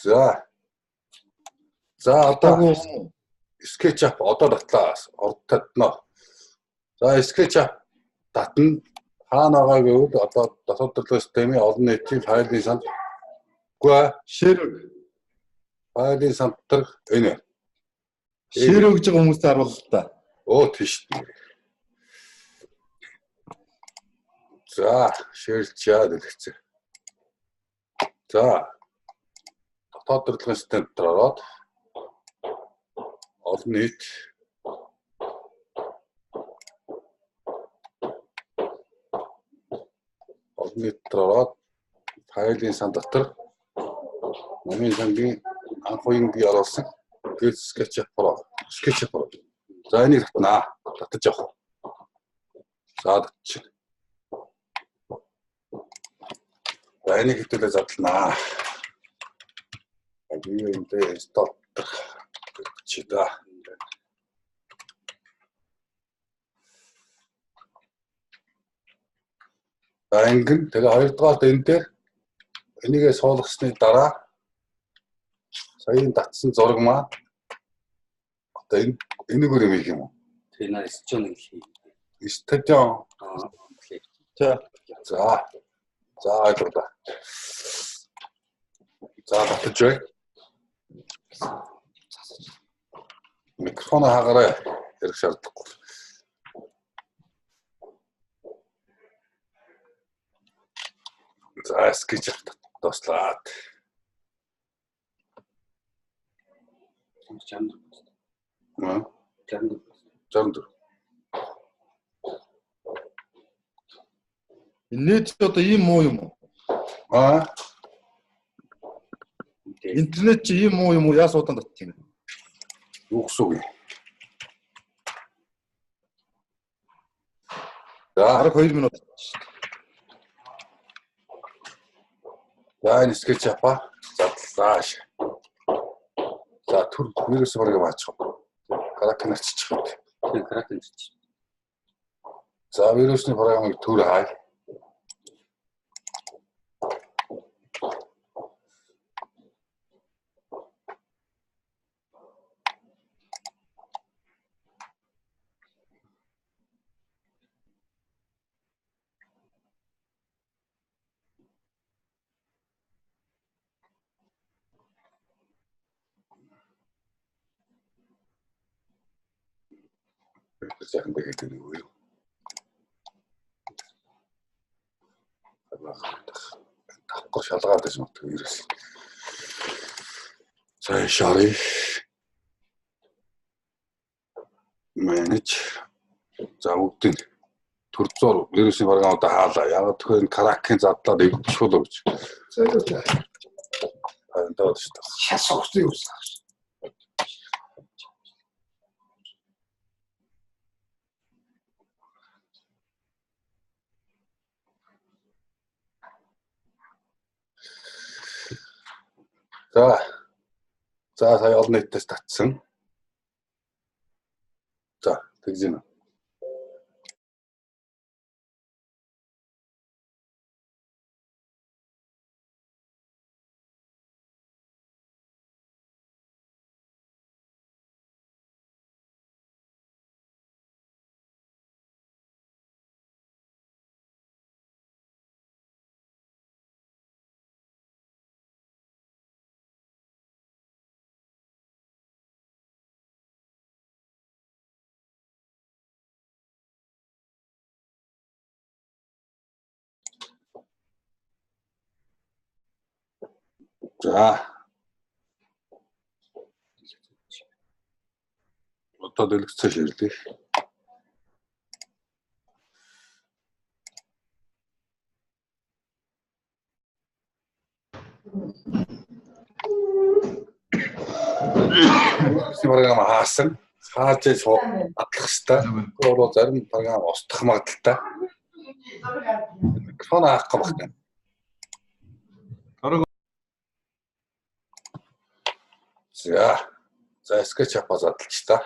За. За одоо SketchUp одоо татлаа. Орд татнаа. За SketchUp татна. Хаана байгаа гэвэл одоо дотоод системийн олон нийтийн файлын санд. Үгүй share файлын санд дээр энэ. Share өгж байгаа хүмүүст харуул л та. Өө тийш. За, share лчээ дэлгэцээ. За. Дотоод дэрлэгийн систем дээр ороод олон нийт дээр ороод файлын сан дотор номын сангийн анх үеийн би оруулсан SketchUp Pro, SketchUp Pro. За энийг татнаа. Татаж явах. За татчих. За энийг хэвтүүлээ задлнаа. Би юм дээр install чи да. За ингэн тэгээ хоёрдугаарт энэ дээр энийгээ суулгасны дараа саяын татсан зураг маань одоо энэ энэгээр юм хийх юм уу? Тэр наа стадион хий. Стадион. За. За. За ойлголоо. За татаж бай. Микрофон хаагаарай. Ярих шаардлагагүй. За SketchUp дуслаад. 64. Аа. 64. 64. Интернет одоо ийм муу юм уу? Аа. Интернет чи ийм муу юм уу? Яас удаан татчих юм? Юу гэсэн үг юм? За, Бараг 2 минут. За энэ SketchUp-а задлаа. За түр вирус бараг баачих. Кракен аччих. Тэр кракен чич. За вирусны програмыг түр хай. Сайхан тэгээд нэг үү. Давхар шалгаад байж магадгүй вирус. За шары. Manage. За бүгдийг төр зур вирусын програмуудаа хаалаа. Яг тэгэхээр энэ кракен задлаад эвдчихүүлээ гэж. За юу ч. Таад шүү дээ. Шас хугацаа юу гэсэн. За. За сая олон нийтээс татсан. За тэгж байна. За. Одоо дэлгэцээ ширлээ. Програм хаасан. Хааж шууд атлах хэвээр. Тэгэхгүй бол зарим програм устдах магадaltaй. Микрофон хаах гэх байна. За. За SketchUp-а задлж та.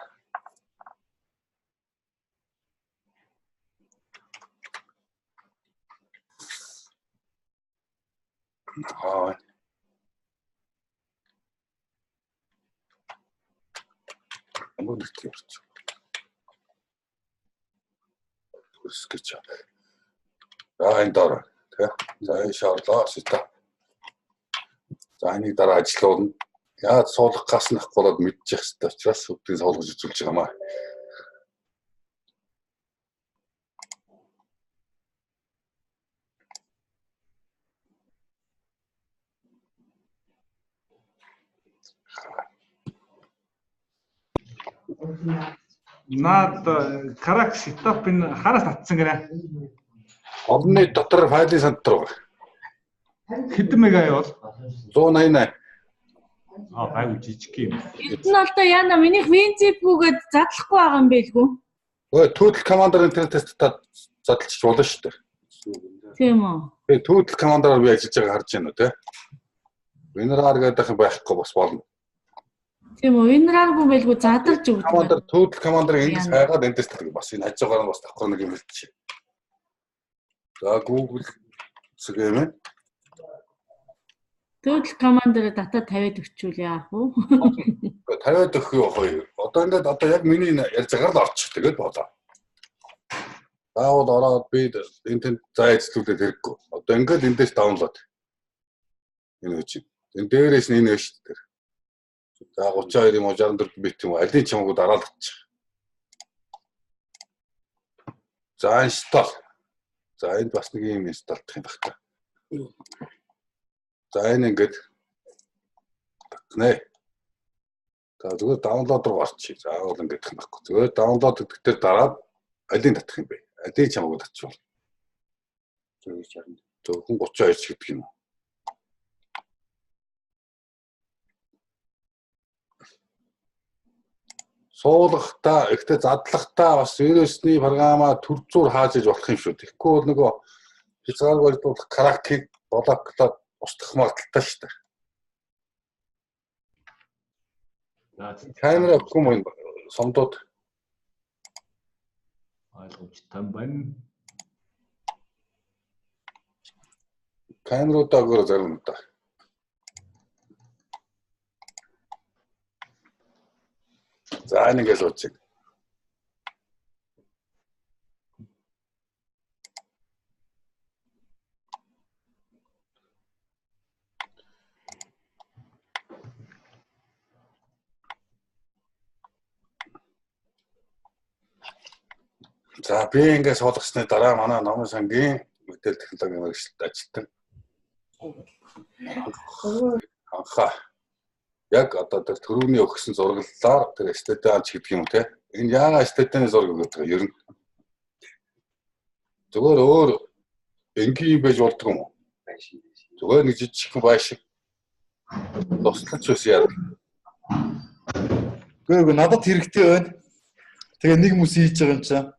Аа. Юу нэг тийм орч. SketchUp. За энэ доор тий. За энэ шорлоо setup. За энийг дараа ажиллуулна. Яаж суулгах гас нь ахгүй болоод мэдчих хэрэгтэй учраас бүгдийг суулгаж үзүүлж байгаа маа. Наад crack setup энэ хараас татсан гинэ. Орны дотор файлын санд дотор байгаа. Хэдэн мега бол? 188. Аа гайгүй жижиг юм. Эрдэнэ одоо яана минийх WinZip-гүйгээд задлахгүй байгаа юм байлгүй. Өө total commander интернетээс татаад задлчих болно шүү дээ. Тийм үү. Тэгээ total commander-аар би ажиллаж байгааг харж байна уу те. WinRAR гэдэг юм байхгүй бас болно. Тийм үү. WinRAR-гүй байлгүй задарч өгдөг. Commander total commander эндээс хайгаад эндээс татдаг. Бас энэ хажуугаар нь бас давхар нэг юм хэлчих. За Google зүг юм. Total commander-ыг татаад тавиад өгчүүл яах вэ? Тавиад өгөх юу вэ? Одоо ингээд одоо яг миний ярьж байгаагаар л орчих. Тэгээд болоо. Заавал ороод би энэ тэнд за ажиллуулаад хэрэггүй. Одоо ингээд эндээс download. Энэ үчи. Энэ дээрээс нь энэ шүү дээ. За 32 юм уу 64 бит юм уу алийг ч юмгүй дараал татчих. За install. За энд бас нэг юм install-дах юм баг та. За энэ ингээд татнэ. За зүгээр download руу орчих. Заавал ингээд юм байхгүй. Зүгээр download гэдэг дээр дараад алийг татах юм бэ? Алийг ч хамаагүй татчихвал. Зөвхөн 32 ч гэдэг юм уу? Суулгахдаа, ихтэй задлахдаа бас вирусны програмаа төр зур хааж иж болох юм шүү. Тэгэхгүй бол нөгөө хязгааргүй ажиллах кракийг блоклоод устгах магадлалтай шүү дээ. Камера өгөх юм уу сомдууд? Ойлгомжтой байна. Камеруудаа өгөөрэй зарим юм да. За энэ ингэ суучих. За би ингэ суулгасны дараа манай номын сангийн мэдээлэл технологийн мэргэжилтэд ажилтан. Анхаа яг одоо тэр төрөвний өгсөн зураглалаар тэр эстетик ч гэдэг юм те. Энэ яагаад эстетикийн зураг өгöd байгаа ер нь. Зүгээр өөр энгийн байж болдго юм уу? Зүгээр нэг жижигхэн байшин. Туслаж бас яа. Үгүй надад хэрэгтэй байна. Тэгээ нэг мүс хийж байгаа юм чинь.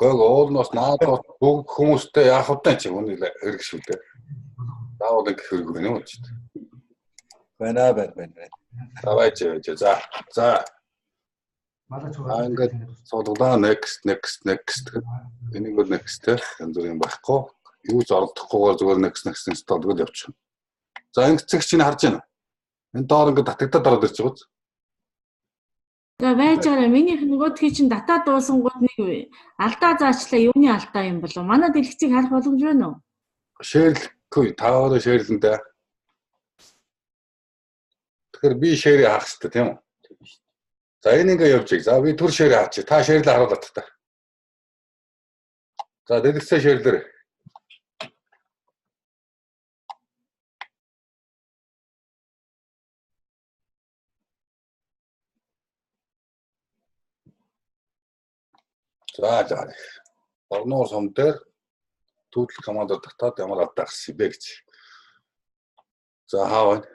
Гэхдээ уул нь бас надад бүгд хүмүүстэй яах вэ чи үнийг хэрэг шүү дээ. Заавал ингэ хэрэг байна уу чи. Байна байна байна. За байж байж. За. За. Манай ингээд суулгалаа next next next гэх. Энийг бол next те. Янз бүрийн байхгүй. Юу ч оролдохгүйгээр зүгээр next next install гэж явчих. За ингэ цэг чинь харж байна. Энэ доор ингээд татагдаад ороод ирж байгаа биз? За байж байгаа. Минийх нөгөөдхий чинь дата дуусангууд нэг алдаа заачлаа юуны алдаа юм болов? Манай дэлгэцийг харах боломж байна уу? Шеэрлэхгүй. Та өөрөө шеэрлэн дээ. Тэгэхээр би шеэрээ хаах хэрэгтэй тийм үү? За энэ ингээ явж. За би түр шеэрээ хаачих. Та шеэрлээ харуулаад та. За дэлгэцээ шеэрлээрэй. За за. Орноор сум дээр түүтэл командор татаад ямар алдаа гарсан бэ гэж. За хаа байна?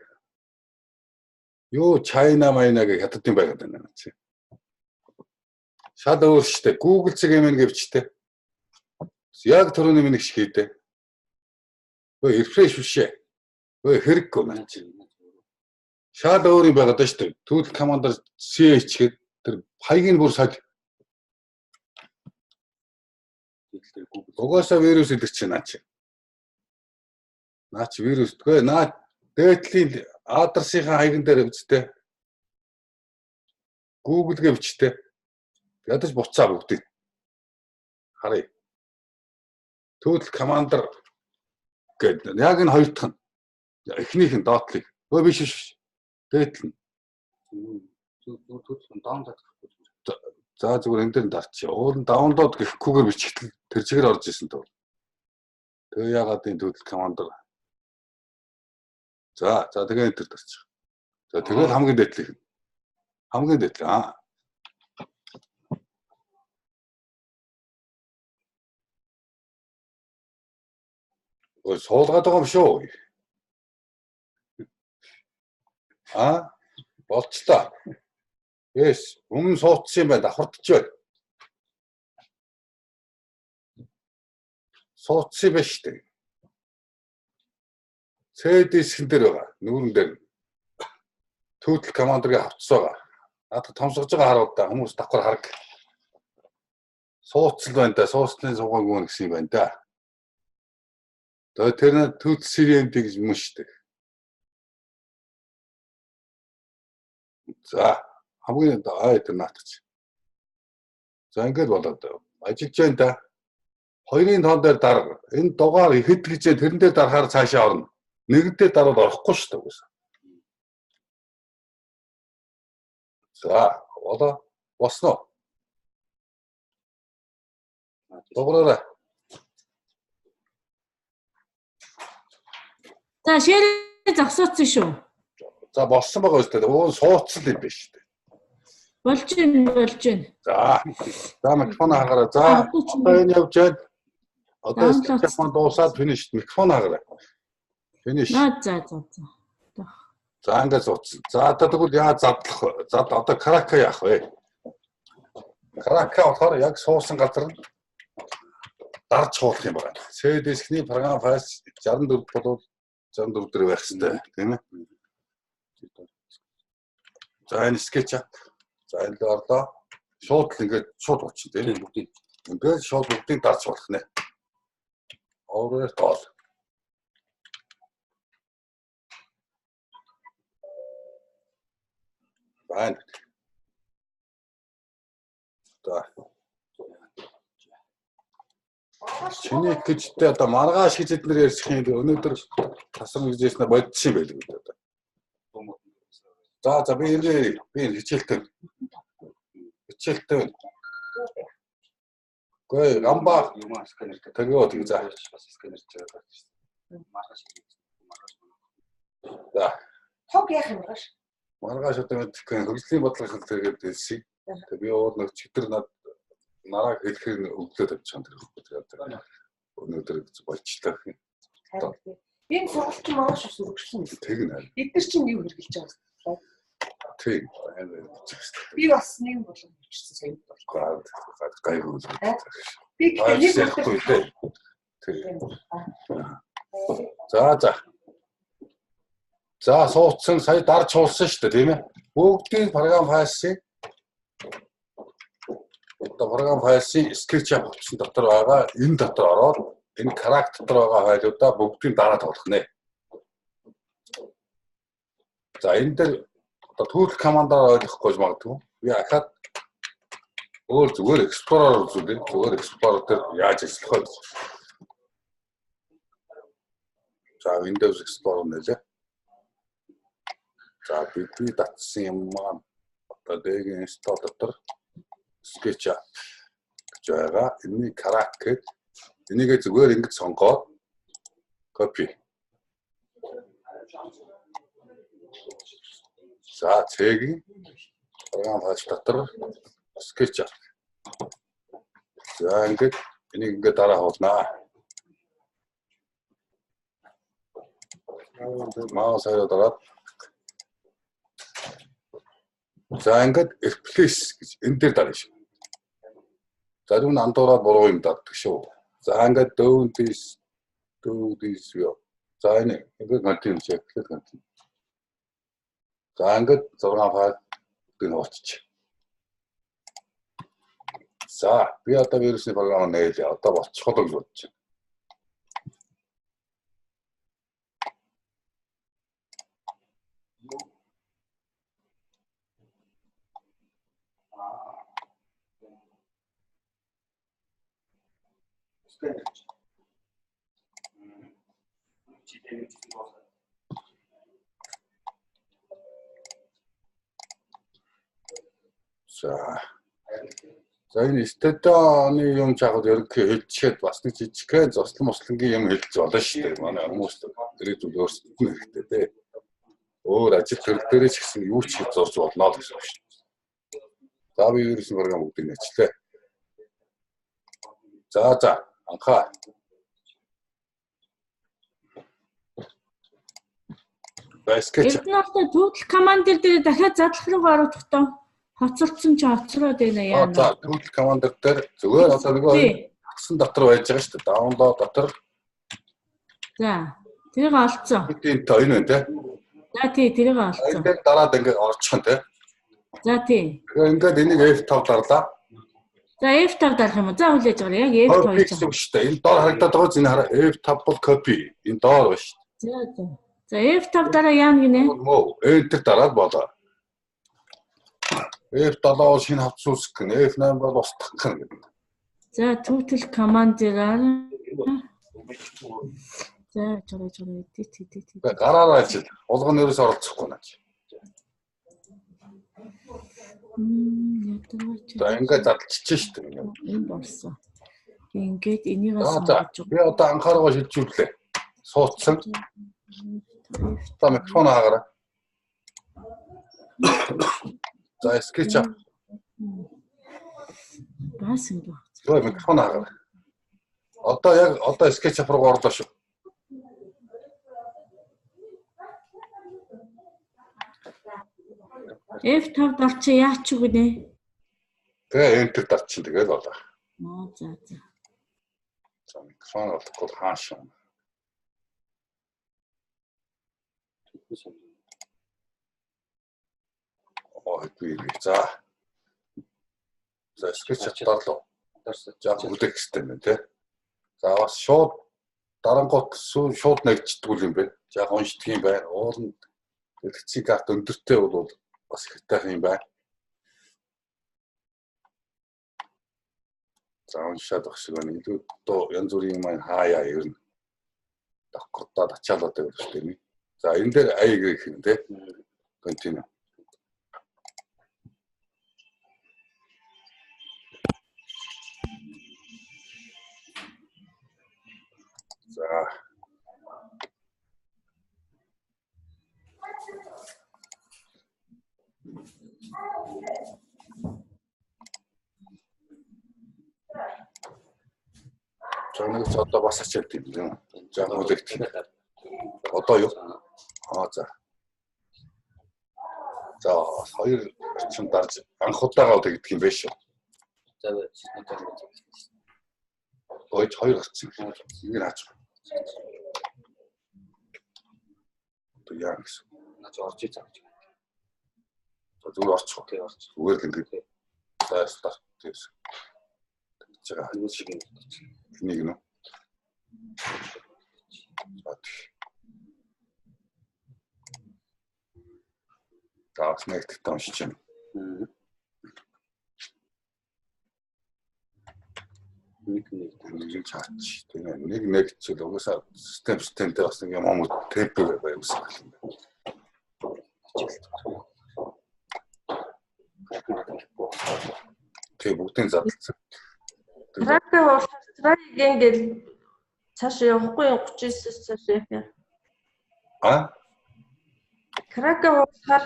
Юу China майна гэх хятадын байгаад байна чи. Шал өөр штэ. Google цэг юм гэвчтэй. Яг түрүүний миний шиг хийдэ. Өө refresh биш ээ. Өө хэрэггүй наа чи. Шал өөр юм байгаад байна штэ. Түүтэл командор CH гээд тэр хаягийг бүр соль. Угаасаа вирус идэх чинь наа чи. Наа чи вирус дгүй. Наа дээдлийн адресынхаа хаяган дээр үсттэй. Google-гээ бичтэй. Ядаж буцаа бүгдийг. Харъя. Tool Commander гэдэг. Яг энэ хоёр дахь нь. Эхнийх нь доотлыг. Өө биш биш. Дээдл нь. Зүгээр download гэхгүй. За зүгээр энэ дээр дарчих. Уул нь download гэхгүйгээр бичгтэл тэр чигээр орж исэн тоо. Тэгээ яагаад энэ Tool Commander. За за тэгээ энэ төр дарчих. За тэгэл хамгийн дээдлийнх нь. Хамгийн дээдлээ. Аа. Ой суулгаад байгаа юм шүү. Аа болцлоо. Эс өмнө суудсан юм байна. Давхардж байна. Суудсан юм байна шүү дээ. C дискэн дээр байгаа. Нүүрэн дээр. Tool Commander-ыг авцсан байгаа. Надад томсгож байгаа харууд да хүмүүс давхар хараг. Сууцл байна да. Сууцлын суугаагүй гэсэн юм байна да. Тэгээ тэр нь Tool CMD гэж юм шүү дээ. За хамгийн ай тэр наатач. За ингээд болоод ажиллаж байна да. Хоёрын тоон дээр дарга. Энэ дугаар ихэд гэж тэрэн дээр дарахаар цаашаа орно. Нэгэн дээр дараад орохгүй шүү дээ угаасаа. За болоо босноо. Дугаараарай. За шээрээ зогсооцсон шүү. За болсон байгаа үстэй. Уун сууцл юм биш үү? Болж байна, болж байна. За. За микрофон хаагаарай. За одоо энэ явж байна. Одоо микрофон дуусаад finish микрофон хаагаарай. Finish. За за за. За ингээд суудсан. За одоо тэгвэл яа задлах вэ? За одоо крака яах вэ? Крака болохоор яг суусан газар нь дарж хуулах юм байна. C дискний програм файл 64 болов 64 дээр байх хэрэгтэй, тийм ээ. За энэ SketchUp. За энэ л орлоо. Шууд л ингээд шууд болчихно тийм ээ бүгдийг. Ингээд шууд бүгдийг дарж болох нэ. Overall all. Байна. За. Чиний гэжтэй одоо маргааш гэж эднэр ярьчих юм өнөөдөр тасран гэж ярьснаа бодчих юм байлгүй дээ одоо. За за би энэ би хичээлтэй. Хичээлтэй байна. Гүй гамба юм сканер тэгээ тэг за бас сканер байгаа шүү. Маргааш маргааш. За. Тог яах юм маргааш? Маргааш одоо мэдхгүй хөгжлийн бодлогын тэргээд хэлсэн. Тэгээ би уур нэг чөтгөр над нарааг хэлэхээр өглөө тавьчих юм тэр ихгүй. Тэгээд өнөөдөр болчлоо. Энэ сургалт чинь маргааш бас үргэлжлэн. Тэгнэ. Бид нар чинь юу хэрэгжилж байгаа юм бэ? Тийм. Би бас нэг болон бичсэн сая бол. Гайгүй. Би нэг ярихгүй дээ. Тийм. За за. За суудсан сая дарж хуулсан шүү дээ, тийм ээ. Бүгдийг програм файлсын одоо програм файлсын SketchUp утсан дотор байгаа энэ дотор ороод энэ character дотор байгаа файлуудаа бүгдийг дараад болох нэ. За энэ дээр одоо tool command-аар ойлгохгүй гэж магадгүй. Би ахаад өөр зүгээр Explorer үзүүлээ. Зүгээр Explorer дээр яаж ажиллах вэ? За Windows Explorer нэлээ. За бидний татсан юм маань одоо D-ийн install дотор SketchUp гэж байгаа. Энэний crack гэдэг энийгээ зүгээр ингэж сонгоод copy. За C-ийн програм файл дотор SketchUp. За ингээд энийг ингээд дараа хуулнаа. Маус хоёроо дараад за ингээд replace гэж энэ дээр дарна шүү. Зарим нь андуураад буруу юм даддаг шүү. За ингээд don't this do this юу. За энэ ингээд continue check continue. За ингээд 6 файл бүгдийг хуулчих. За би одоо вирусны програм нээлээ. Одоо болчихоо гэж бодож байна. За. За энэ стадионы юм жагд ерөнхий хэлчихэд бас нэг жижигхэн зослон мослонгийн юм хэлж болно шүү дээ. Манай хүмүүс тэрийг зүйл өөрсдөд нь хэрэгтэй дээ. Өөр ажил төрөл дээрээ ч гэсэн юу ч хийж зурж болно л гэсэн үг шүү дээ. За би ерөөсөн програм бүгдийг нэчлээ. За за анхаа. Скетч. Эрдэнэ түүтэл командир дээр дахиад задлах руу орох тоо. Хоцордсон чи хоцроод байна яа. За түүтэл командир дээр зүгээр одоо нөгөө хагсан дотор байж байгаа шүү дээ. Download дотор. За тэрийг олцсон. Энэ тоо энэ байна те. За тий тэрийг олцсон. Энэ дээр дараад ингээд орчих нь те. За тий. Тэгэхээр ингээд энийг F5 дарлаа. За F5 дарах юм уу? За хүлээж аваа. Яг F5 гэж байгаа шүү дээ. Энэ доор харагдаад байгаа зүйл энэ хараа F5 бол copy. Энэ доор байна шүү дээ. За за. За F5 дараа яана гинэ? Мөө Enter дараад болоо. F7 бол шинэ хавцас үүсгэх гэнэ. F8 бол устгах гэнэ гэдэг. За total command-аар за чороо edit edit. Гараараа ажил. Улган ерөөс оролцохгүй наач. За ингээд задлчихж шүү дээ. Энд орсон. Ингээд энийг сонгож. Би одоо анхааргаа шилжүүллээ. Суудсан. За микрофон хаагаарай. За SketchUp. Бас ингэ байна. Зөв микрофон хаагаарай. Одоо яг одоо SketchUp руу орлоо шүү. F5 дарчи яач үг нэ? Тэгээ Enter дарчин тэгэл болоо. Аа за за. За микрофон олохгүй хааш юм. Ой би за. За SketchUp дарлаа. За хүлээх хэрэгтэй юм байна тий. За бас шууд дарангуут шууд нэгждэг юм байна. За уншдаг юм байна. Уул нь дэлгэцийн карт өндөртэй бол бас хэрэгтэй юм байна. За уншаад байх шиг байна. Илүү доо янз бүрийн юм хаяа ер нь давхардаад ачаалаад байв шүү дээ. За энэ дээр ай гэх юм тий. Continue. За. За нэг ч одоо бас ачаалт юм юм. За хүлээгдэх. Одоо юу? Аа за. За хоёр орчим дарж анх удаага тэгдэг юм байна шүү. За Ой хоёр гарсан. Энийг хаач. Одоо яа гэсэн. Наач орж иж авч. За зүгээр орчих. Тий орч. Зүгээр л ингээд. За старт гэсэн. Тэгж байгаа. Энийг нөө. За тэг. За бас нэгтгэж уншиж байна. Нэг нэг нэг чаач тийм ээ нэг нэг зүйл угаасаа системтэй бас нэг юм юм темп байвсан юм байна. Тэгээ бүгдийн задлсан. Тракта уулах трайг ингээл цааш явахгүй 39-с цааш явах юм. А? Крака уулахаар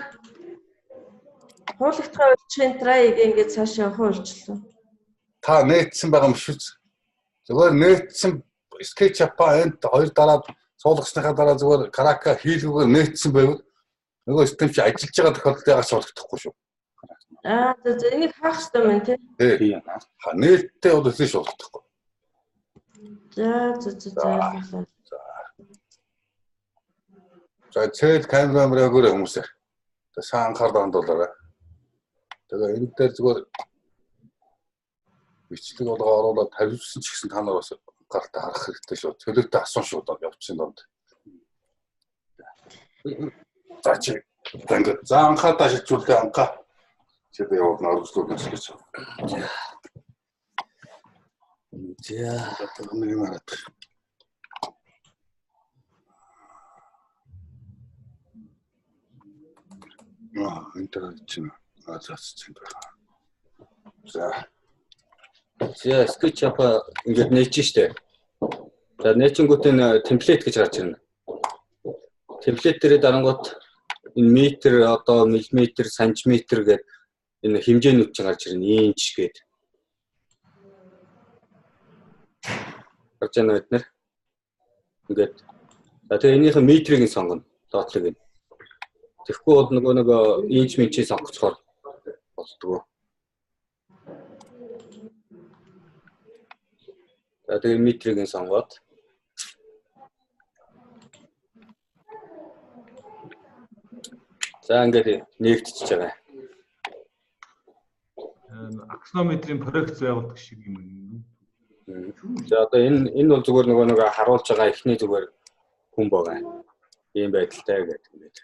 хуулагдахаа үйлчлэгийн трайг ингээд цааш явах үйлчлээ. Та нээдсэн байгаа юм шүү. Зүгээр нээдсэн SketchUp-а энд хоёр дараад суулгасныхаа дараа зүгээр Крака хийлгүүгээр нээдсэн байвал нөгөө систем чи ажиллаж байгаа тохиолдолд яагаад шуулгахдахгүй шүү. Аа за энийг хаах хэрэгтэй байна тий. Тий. Нээлттэй бол өсөж шуулгахдахгүй. За за за за. За цэл камера мөрөөгөө хүмүүсээ. За сайн анхаарал хандуулаарай. Тэгээ энэ дээр зүгээр бичлэг болгоо оруулаад тавьсан ч гэсэн та нар бас анхааралтай харах хэрэгтэй шүү. Төлөвтэй асуун шүү даа явчихсан донд. За чи ингээд за анхаатаа шилжүүлээ анхаа. Чи би явуулна өргөжлүүлнэ гэж. За одоо нэг юм хараад. Аа, энэ дээр чинь аа. За. За, SketchUp ингээд нээж штэ. За, нээчингүүт энэ template гэж гарч ирнэ. Template дээрээ дарангуут энэ метр, одоо миллиметр, сантиметр гэдэг энэ хэмжээнүүд чинь гарч ирнэ. Инч гэдэг. Гарч байна бид нэр. Ингээд. За, тэгээ энийхэн метрийг нь сонгоно. Доотлог нь. Тэгэхгүй бол нөгөө нэг инч минчийг сонгоцохоор болдгоо. За, тэгээ метрийг нь сонгоод за ингээд нээгдчихэж байгаа. Аксонометрийн проекц байгуулдаг шиг юм. За, одоо энэ бол зүгээр нөгөө нэг харуулж байгаа эхний зүгээр хүн байгаа. Ийм байдалтай гэдэг ингээд.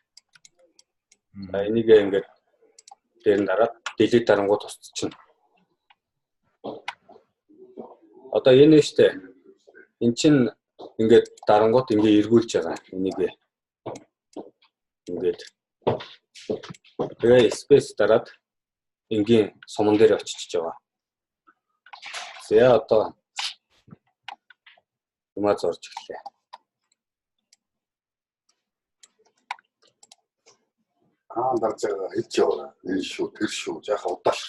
За, энийг ингээд дээр нь дараад delete дарангууд тусчихна. Одоо энэ нь штэ. Эн чинь ингээд дарангууд ингээд эргүүлж байгаа. Энийг ингээд тэгээ space дараад энгийн суман дээр очиж байгаа. За, одоо юмаа зорж эхэллээ. Аа, дарж байгаа хэлж яваа. Энэ шүү, тэр шүү. Жаахан удааш.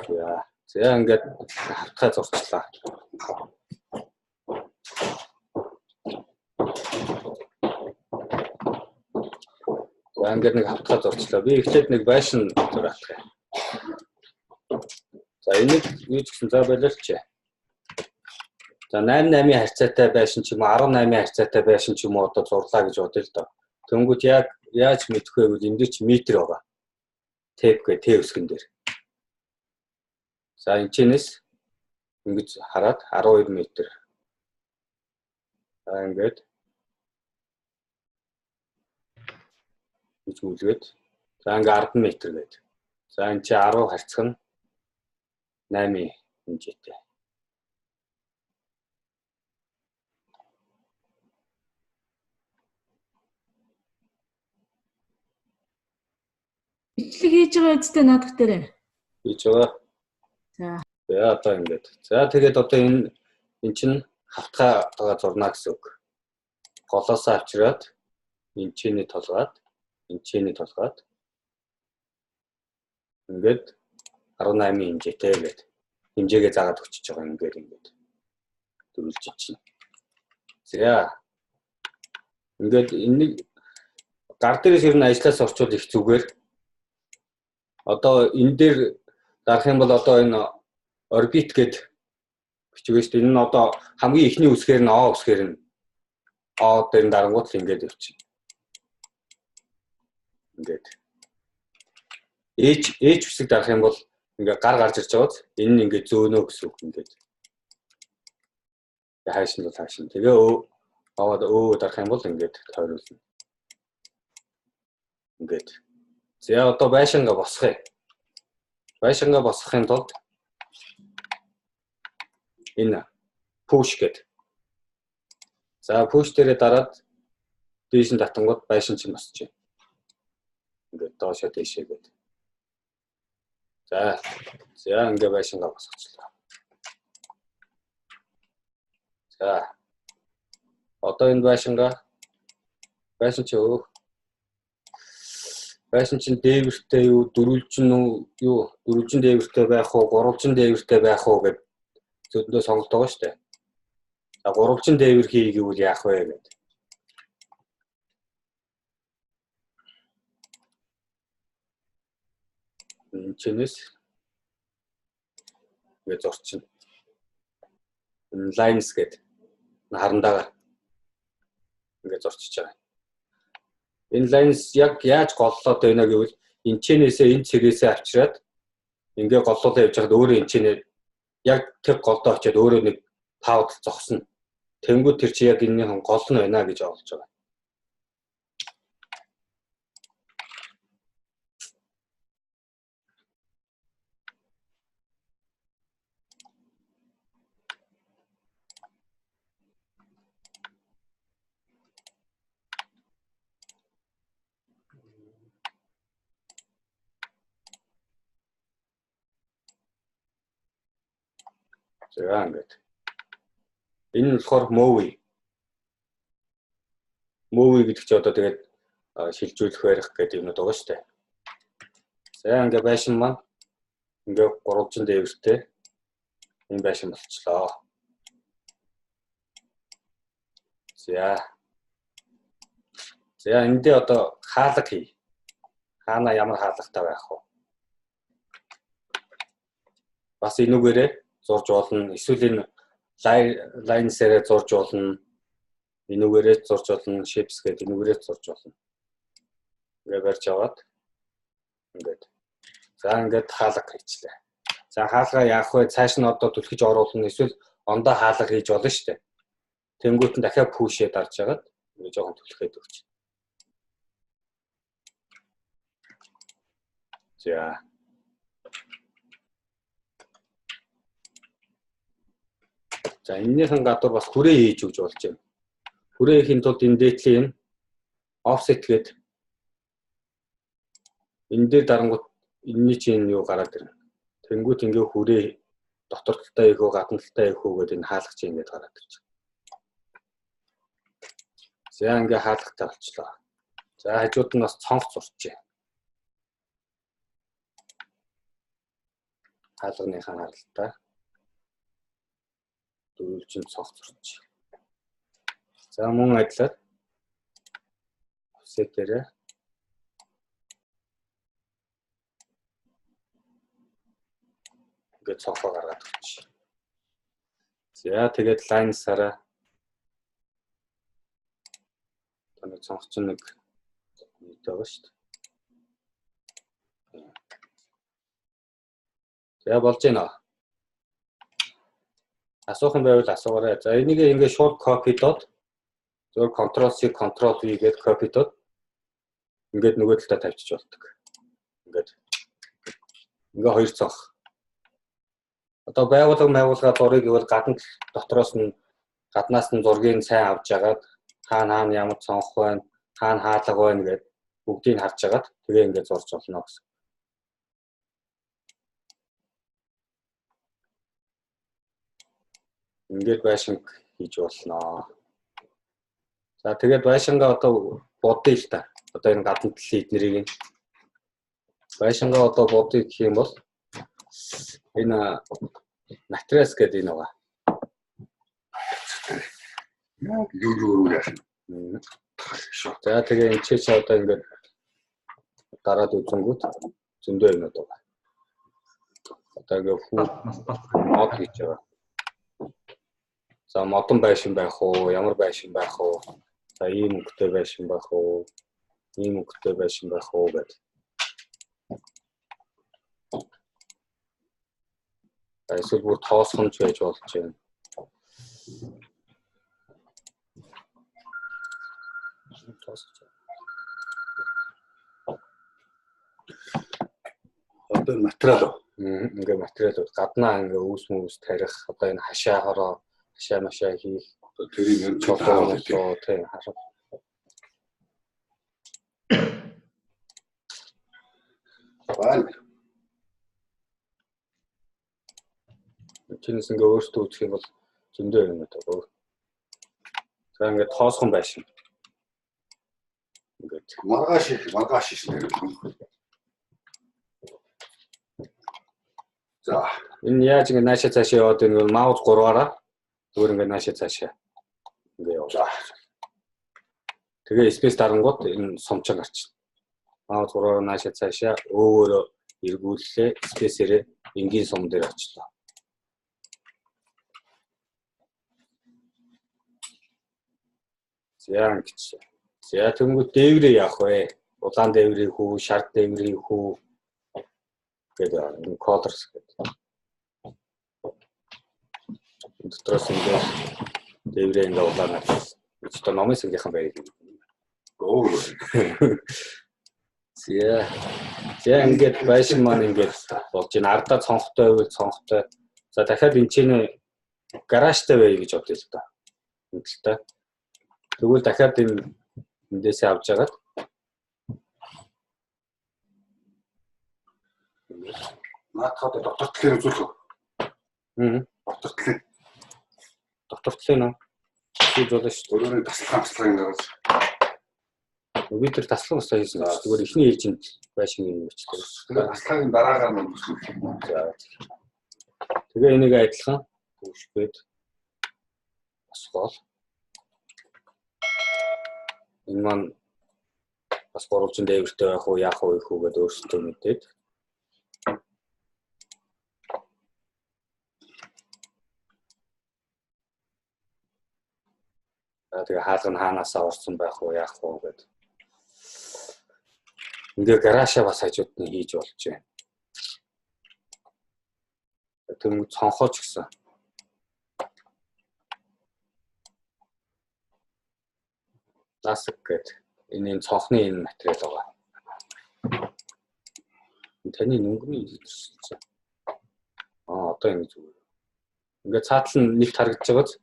За. За, ингээд хавтгай зурчлаа. За, ингээд нэг хавтгай зурчлаа. Би эхлээд нэг байшин зураах юм. За, энийг юу ч гэсэн за бололч. За, 8 8-ийн харьцаатай байшин ч юм уу 18-ийн харьцаатай байшин ч юм уу одоо зурлаа гэж бодъё л доо. Тэнгүүд яг яаж мэдэх вэ гэвэл энэ дээр чи метр байгаа. Тэп гэ Т үсгэн дээр. За, энэ чинээс ингэж хараад 12 метр. За, ингээд үзүүлгээд за ингээ 10 метр гээд. За, энэ чи 10 харьцах нь 8-ын хэмжээтэй. Бичлэг хийж байгаа үстэй наадах дээрээ. Хийж байгаа. За. За, одоо ингээд. За, тэгээд одоо энэ чинь хавтгай одоо зурна гэсэн үг. Голоосоо авчираад энэ чиний толгойд, энэ чиний толгойд ингээд 18-ын хэмжээтэй гээд хэмжээгээ заагаад өчөж байгаа ингээд дөрвөлж чинь. За. Ингээд энийг гар дээрээс ер нь ажлаас орчвол их зүгээр. Одоо энэ дээр дарах юм бол одоо энэ орбит гээд бичвэ шүү дээ. Энэ нь одоо хамгийн эхний үсгээр нь О үсгээр нь О дээр нь дарангуут л ингээд явчихна. Ингээд H H үсэг дарах юм бол ингээ гар гарч ирж байгаа биз? Энэ нь ингээ зөөнө гэсэн үг ингээд. Хайш нь бол хааш нь. Тэгээ өө аваад өө дарах юм бол ингээд тойруулна. Ингээд. За, одоо байшингаа босгоё. Байшингаа босгохын тулд энэ push гэдэг. За, push дээрээ дараад дээш нь татангууд байшин чинь босч байна. Ингээд доошоо дээшээ гэдэг. За. За, ингээ байшингаа босгочлаа. За. Одоо энэ байшингаа байшин чи өөх байшин чинь дээвэртэй юу дөрвөлжин үү юу дөрвөлжин дээвэртэй байх уу гурвалжин дээвэртэй байх уу гэд зөндөө сонголт байгаа шүү дээ. За, гурвалжин дээвэр хий гэвэл яах вэ гэд. Энэ чинээс ингэ зурчин. Энэ lines гэд харандаагаар ингэ зурчиж байгаа. Энэ lines яг яаж голлоод байна гэвэл энэ чинээсээ энэ цэгээсээ авчираад ингээ голлуулаа явж байхад өөрөө энэ чинээ яг тэр голдоо очиад өөрөө нэг пауд зогсно. Тэнгүүд тэр чи яг энэнийхэн гол нь байна гэж олж байгаа. За ингээд. Энэ нь болохоор movie. Movie гэдэг чи одоо тэгээд шилжүүлэх барих гэдэг юмнууд байгаа шүү дээ. За ингээд байшин маань ингээд гурвалжин дээвэртэй энэ байшин болчлоо. За. За энэ дээр одоо хаалга хий. Хаана ямар хаалгатай байх вэ? Бас энүүгээрээ зурж болно. Эсвэл энэ lines-ээрээ зурж болно. Энүүгээрээ зурж болно. Shapes гэдэг энүүгээрээ зурж болно. Ингээ барьж аваад ингээд. За ингээд хаалга хийчлээ. За хаалгаа яах вэ? Цааш нь одоо түлхэж оруулна. Эсвэл ондоо хаалга хийж болно шүү дээ. Тэнгүүт нь дахиад push-ээ дарж хагаад ингээ жоохон түлхээд өгч. За. За энэнийхэн гадуур бас хүрээ хийж өгч болж байна. Хүрээ хийхин тулд энэ дээдлийн offset гээд энэ дээр дарангууд энэний чинь юу гараад ирнэ. Тэнгүүт ингээ хүрээ дотор талдаа их үү гадна талдаа их үү гэдэг энэ хаалгач ингээд гараад ирж байна. За ингээ хаалгатай болчлоо. За хажууд нь бас цонх зурчээ. Хаалганыхаа харалтаа дөрвөлжин цонх зурч. За мөн адилаар offset дээрээ ингээд цонхоо гаргаад өгч. За тэгээд lines-аараа одоо цонх чинь нэг нийт байгаа шүү дээ. За болж байна. Асуух юм байвал асуугаарай. За энийг ингээд шууд copy-доод зөв Ctrl C Ctrl V гээд copy-доод ингээд нөгөө талдаа тавьчих болдог. Ингээд ингээ хоёр цонх. Одоо байгууллага зургийг гэвэл гадна дотроос нь гаднаас нь зургийг сайн авч агаад хаана хаана ямар цонх байна, хаана хаалга байна гэд бүгдийг харж агаад тэгээ ингээд зурж болно гэсэн. Ингээд байшинг хийж болно. За тэгээд байшингаа одоо будъя л та. Одоо энэ гадна талын эднэрийг байшингаа одоо будъя гэх юм бол энэ матрас гэдэг энэ байгаа. Юу яах юм. За тэгээ энэ чи одоо ингээд дараад үзэнгүүт зөндөө юмнууд байгаа. Одоо ингээд хүү мод гэж байгаа. За модон байшин байх уу, ямар байшин байх уу? За ийм өнгөтэй байшин байх уу? Ийм өнгөтэй байшин байх уу гэдэг. За эсвэл бүр тоосгомж байж болж байна. Тоосгож. Одоо материал уу? Ингээ материалууд гаднаа ингээ үүс мүс тарих, одоо энэ хашаа хороо хашаа машаа хийх, одоо тэрийг чулуу тийм харах. Байна. Чинээс ингээ өөртөө үзэх юм бол зөндөө юм байна. За ингээ тоосгон байшин. Ингээд маргааш маргааш шээ. За энэ яаж ингээ наашаа цаашаа яваад байна гэвэл маус 3-аараа зүгээр ингээ наашаа цаашаа ингээ явуулаа. Тэгээ space дарангууд энэ сумчин гарчна. Маус 3-аараа наашаа цаашаа өөгөөрөө эргүүллээ. Space-ээрээ энгийн сум дээр очлоо. За ингэж. За тэнгууд дээврээ яах вэ? Улаан дээврийн хүү, шар дээврийн хүү гэдэг энэ colors гэдэг. Дотроос ингээд дээврээ ингээд улаан авчихсан. Одоо номын сангийнхан байг. Гоо. За. За ингээд байшин маань ингээд болж байна. Ардаа цонхтой байвал цонхтой. За дахиад энэ чинь гаражтай байя гэж бодъё л доо. Энэ талтай. Тэгвэл дахиад энэ эндээсээ авч агаад наадхад дотор талын үзүүлэх үү? Аа. Дотортлын. Дотортлын уу? Хийж болно шүү дээ. Өрөөний таслага гаргаж. Би тэр таслага басаа хийсэн гэж. Зүгээр эхний ээлжинд байшин юм бичдэг. Тэгээд таслагын дараагаар нь үүсгэх. За. Тэгээ энийг адилхан төвшгээд босгоол. Энэ маань бас гурвалжин дээвэртэй байх уу, яах уу их үү гэдээ өөрсдөө мэдээд. За тэгээ хаалга нь хаанаасаа орсон байх уу, яах уу гэд. Ингээ гараашаа бас хажууд нь хийж болж байна. Тэнгүү цонхооч гэсэн. Насаг гэд энэ цонхны энэ материал байгаа. Таны нүгний илэрсэн. Аа одоо ингэ зүгээр. Ингээ цаатал нь нэгт харагдаж байгааз.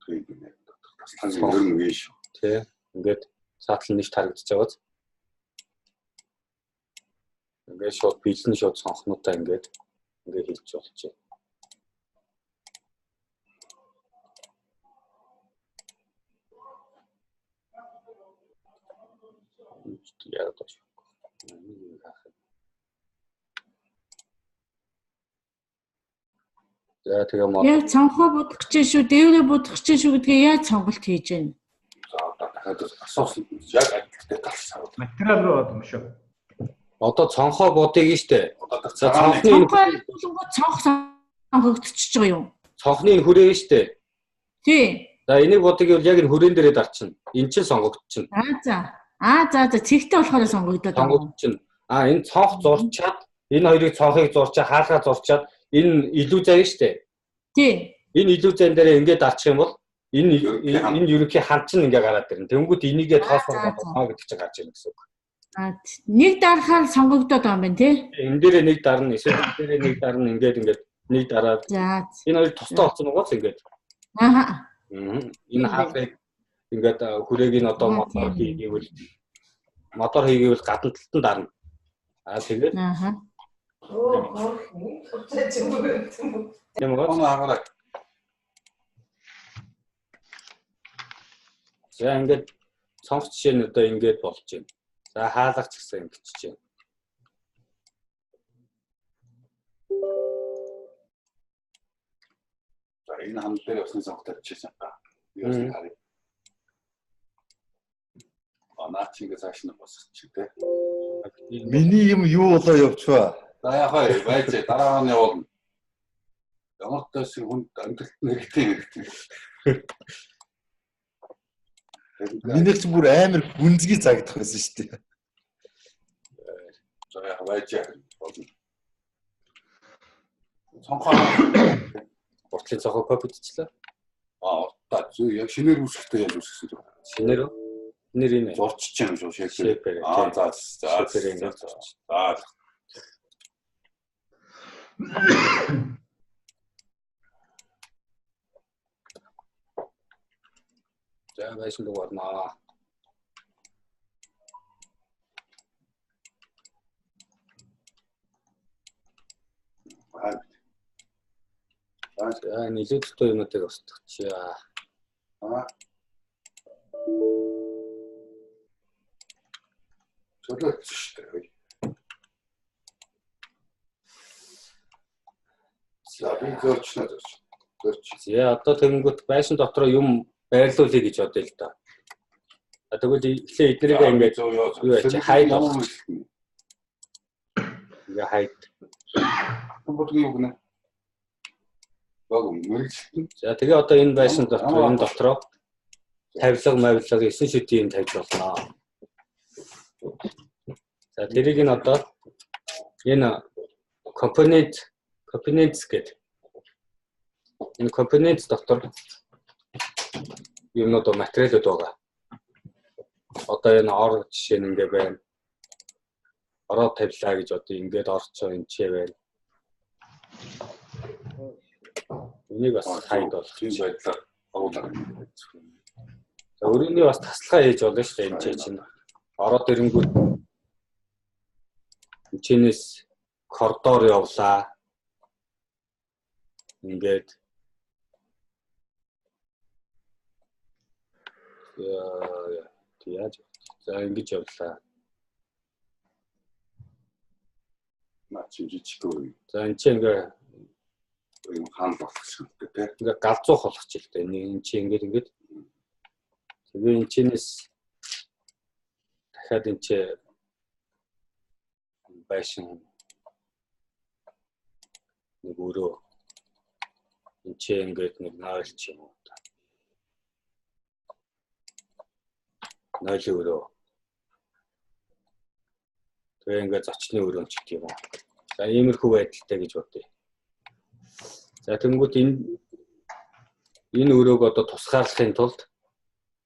Тийм гинэ. Таслагын ер нь үе шүү. Тий. Ингээд цаатал нь нэгт харагдаж байгааз. Ингээд шууд бэлэн шууд цонхнуудаа ингээд хийж болж байна. Яг доош. За тэгээ мод. Яг цонхоо будах гэж шүү, дээврээ будах гэж шүү гэдгээ яаж сонголт хийж байна? За одоо дахиад асуусан яг адилтай талсан. Материал руу орох юм шүү. Одоо цонхоо будыг нь штэ. За цонхны цонх сонгогдчихж байгаа юм. Цонхны хүрээ штэ. Тий. За энийг будыг яг энэ хүрээн дээрээ дарчихна. Эн чинь сонгогдчихно. Аа за. Аа за за цэгтэй болохоор сонгогдоод байгаа. Сонгогдчихно. Аа энэ цонх зурчаад энэ хоёрыг цонхыг зурчаад хаалгаа зурчаад энэ илүү зай штэ. Тий. Энэ илүү зайн дээрээ ингээд дарчих юм бол энэ энэ ерөнхий ханд чинь ингээ гараад ирнэ. Тэнгүүд энийгээ тоосгоо болно гэдэг чинь гарч ирнэ гэсэн үг. Аа нэг дарахаар сонгогдоод байгаа юм байна тий. Энэ дээрээ нэг дарна, эсвэл энэ дээрээ нэг дарна, ингээд ингээд нэг дараад. За. Энэ хоёр тусдаа болсон байгаас ингээд. Аа. Энэ хаалгыг ингээд хүрээг нь одоо мотор хийгээвэл гадна талд нь дарна. Аа тэгээд. Аа. Тийм үү? За ингээд цонх жишээ нь одоо ингээд болж байна. За хаалгач гэсэн ингэж байна. За энэ хам дээр явсны цонх тавьчихсан та. Юу харъя. Анаа чи ингэ цааш нь босчих тий. Миний юм юу болоо явчихва. За яах вэ? Байж дараа нь явуулна. Ямар ч байсан хүнд амьдралт нь хэрэгтэй хэрэгтэй. Минийх ч бүр амар гүнзгий загдах байсан шүү дээ. За яах байж болно. Цонхоо уртлын цонхоо копидчлаа. Аа уртаа зүү яг шинээр үүсгэхдээ яаж үүсгэсэн вэ? Шинээр үү? Нэр энэ зурчиж юм шүү шэйпээр. Аа за за шэйпээр ингэ зурч. За. За байшин руу орноо. За нэлээд дутуу юмнуудыг устгачаа. Аа. Чөлөөч шүү дээ. За би зөрчнө зөрч. Зөрч. За одоо тэгэнгүүт байшин дотроо юм байрлуулъя гэж бодъё л доо. Тэгвэл эхлээ эднэрийг ингээд юу яа чи хайд ингээ хайд. Бодгийн юу гэнэ? Яг мэрэгчлэн. За тэгээ одоо энэ байшин дотор энэ дотроо тавилга мавилга 9 шүдийн юм тавьж болно. За тэрийг нь одоо энэ компонент гэдэг энэ компонент дотор юмнууд материалууд байгаа. Одоо энэ ор жишээ нь ингээ байна. Ороо тавилаа гэж одоо ингээд орцоо энэ ч байна. Энийг бас хайд болох тийм байдлаар оруулаад. За өрөөний бас тасалгаа хийж болно шүү дээ энэ чинь. Ороод ирэнгүүт энэчнээс коридор явлаа. Ингээд Яаж за ингэж явлаа. Наа чи жижиг. За энэ чи ингээ юм хаан болгосон гэдэг тий. Ингээ галзуух болгочих л дээ. Энэ чи ингээд ингээд. Тэгээ энэ чинээс дахиад энэ чи байшин нэг өрөө энэ чи ингээд нэг 0 ч юм уу. 0 өрөө. Тэгээ ингээд зочны өрөө ч гэдэг юм уу. За иймэрхүү байдалтай гэж бодъё. За тэнгүүт энэ өрөөг одоо тусгаарлахын тулд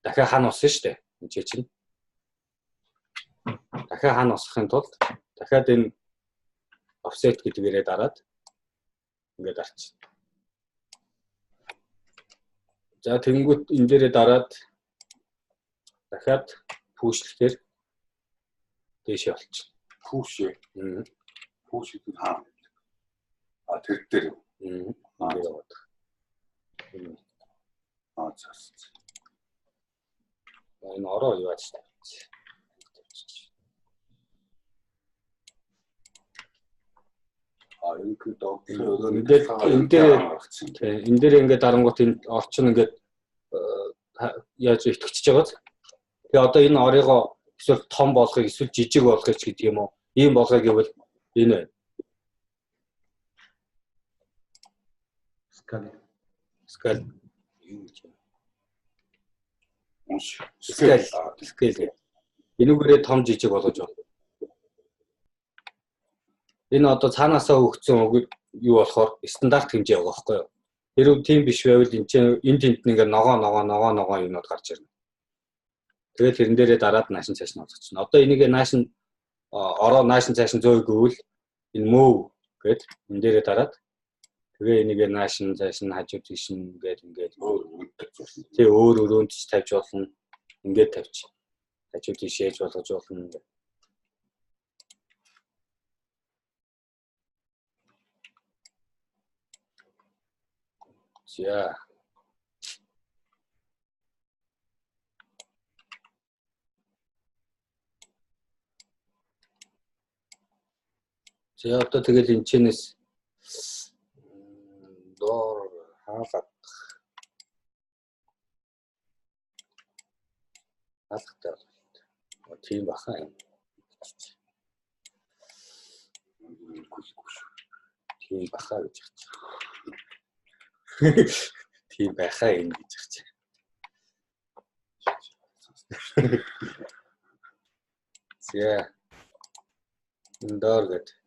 дахиад хан усан шүү дээ. Энд чинь. Дахиад хан усахын тулд дахиад энэ offset гэдгээрээ дараад ингээд арч. За тэнгүүт энэ дээрээ дараад дахиад пүүшлэхээр дээшээ болчихно. Пүүш. Пүүш гэдэг нь хаана байдаг? А тэр дээр. Ингээд яваад. Аа за. Энэ ороо юу яаж тавьчих. А энэ энэ дээр энэ дээр ингээд дарангуут энэ орчин ингээд яаж итгэж байгаа биз? Тэгээ одоо энэ орыгоо эсвэл том болгохыг эсвэл жижиг болгохыг ч гэдэг юм уу? Ийм болгоё гэвэл энэ байна. Scale. Scale юу гэж байна? Унш. Scale. Scale. Энүүгээрээ том жижиг болгож байна. Энэ одоо цаанаасаа өгсөн үг юу болохоор стандарт хэмжээ байгаа байхгүй юу? Хэрвээ тийм биш байвал энэ чинь энэ тэнд нэг ногоо ногоо ногоо ногоо юмнууд гарч ирнэ. Тэгээд тэрэн дээрээ дараад наашин цааш нь олгочихно. Одоо энийг наашин ороо наашин цааш нь зөөг гэвэл энэ мөв гэд энэ дээрээ дараад тэгээ энийг наашин цааш нь хажуу тийш нь ингээд ингээд өөр өрөөнд тавьж болно. Тий өөр өрөөнд ч тавьж болно. Ингээд тавьч. Хажуу тийш ээж болгож болно. За. За одоо тэгэл энэ чинээс доор хаалга хаалгатай болтой. Тийм баха юм. Тийм баха гэж хэлж. Тийм байхаа энэ гэж хэлж. За. Энэ доор гэдэг.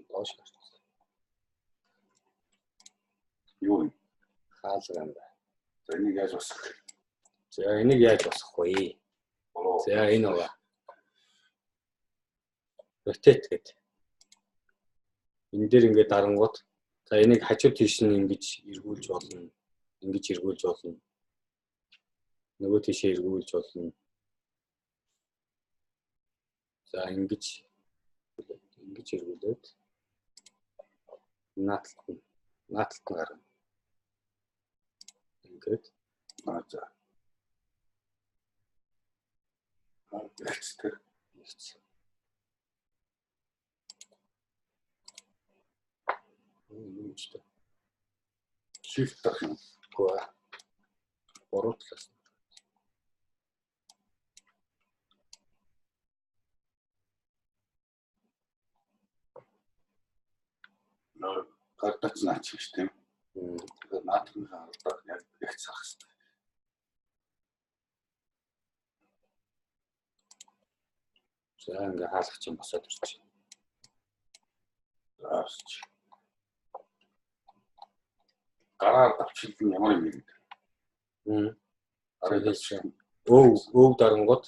Доош гарсан. Юу юм? Хаалга юм байна. За энийг яаж босгох вэ? За энийг яаж босгох вэ? За энэ байгаа. Rotate гэдэг. Энэ дээр ингээд дарангууд за энийг хажуу тийш нь ингэж эргүүлж болно. Ингэж эргүүлж болно. Нөгөө тийшээ эргүүлж болно. За ингэж ингэж эргүүлээд нааталт нь гарна. Ингээд за. Тэр. Юу ч вэ? Shift дарах юм. Үгүй ээ. Буруу талаас. Гардаач наач гэж тийм. Тэгэхээр наадхынхаа алдаа яг их цаах хэрэгтэй. За ингээ хаалгач юм босоод ирчих. Заач. Гараар давчилд нь ямар юм бэ? Гараар давчилд. Өв дарангууд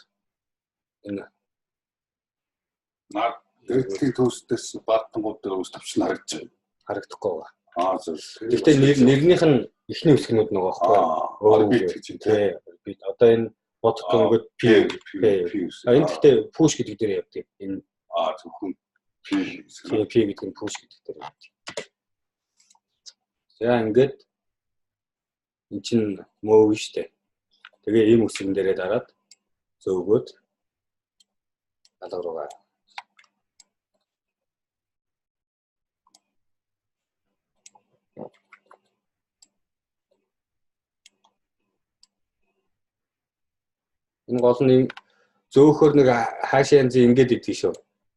энэ наад дээдлийн төөсдөөс баатангууд дээр ус тавчин харагдаж байна. Харагдахгүй байгаа. Аа зөв. Гэхдээ нэрнийх нь эхний үсгнүүд нөгөө байхгүй. Орбит гэж юм тий. Орбит. Одоо энэ бодгонгод P P. Энэ гэхдээ push гэдэг дээр явдаг. Энэ зөвхөн P P гэдэг нь push гэдэг дээр явдаг. За ингээд эн чинь мөөв штэ. Тэгээ ийм үсгэн дээрээ дараад зөөгөөд алга руугаа. Энэ гол нь зөөхөр нэг хаашаа янзын ингэж идэг шүү.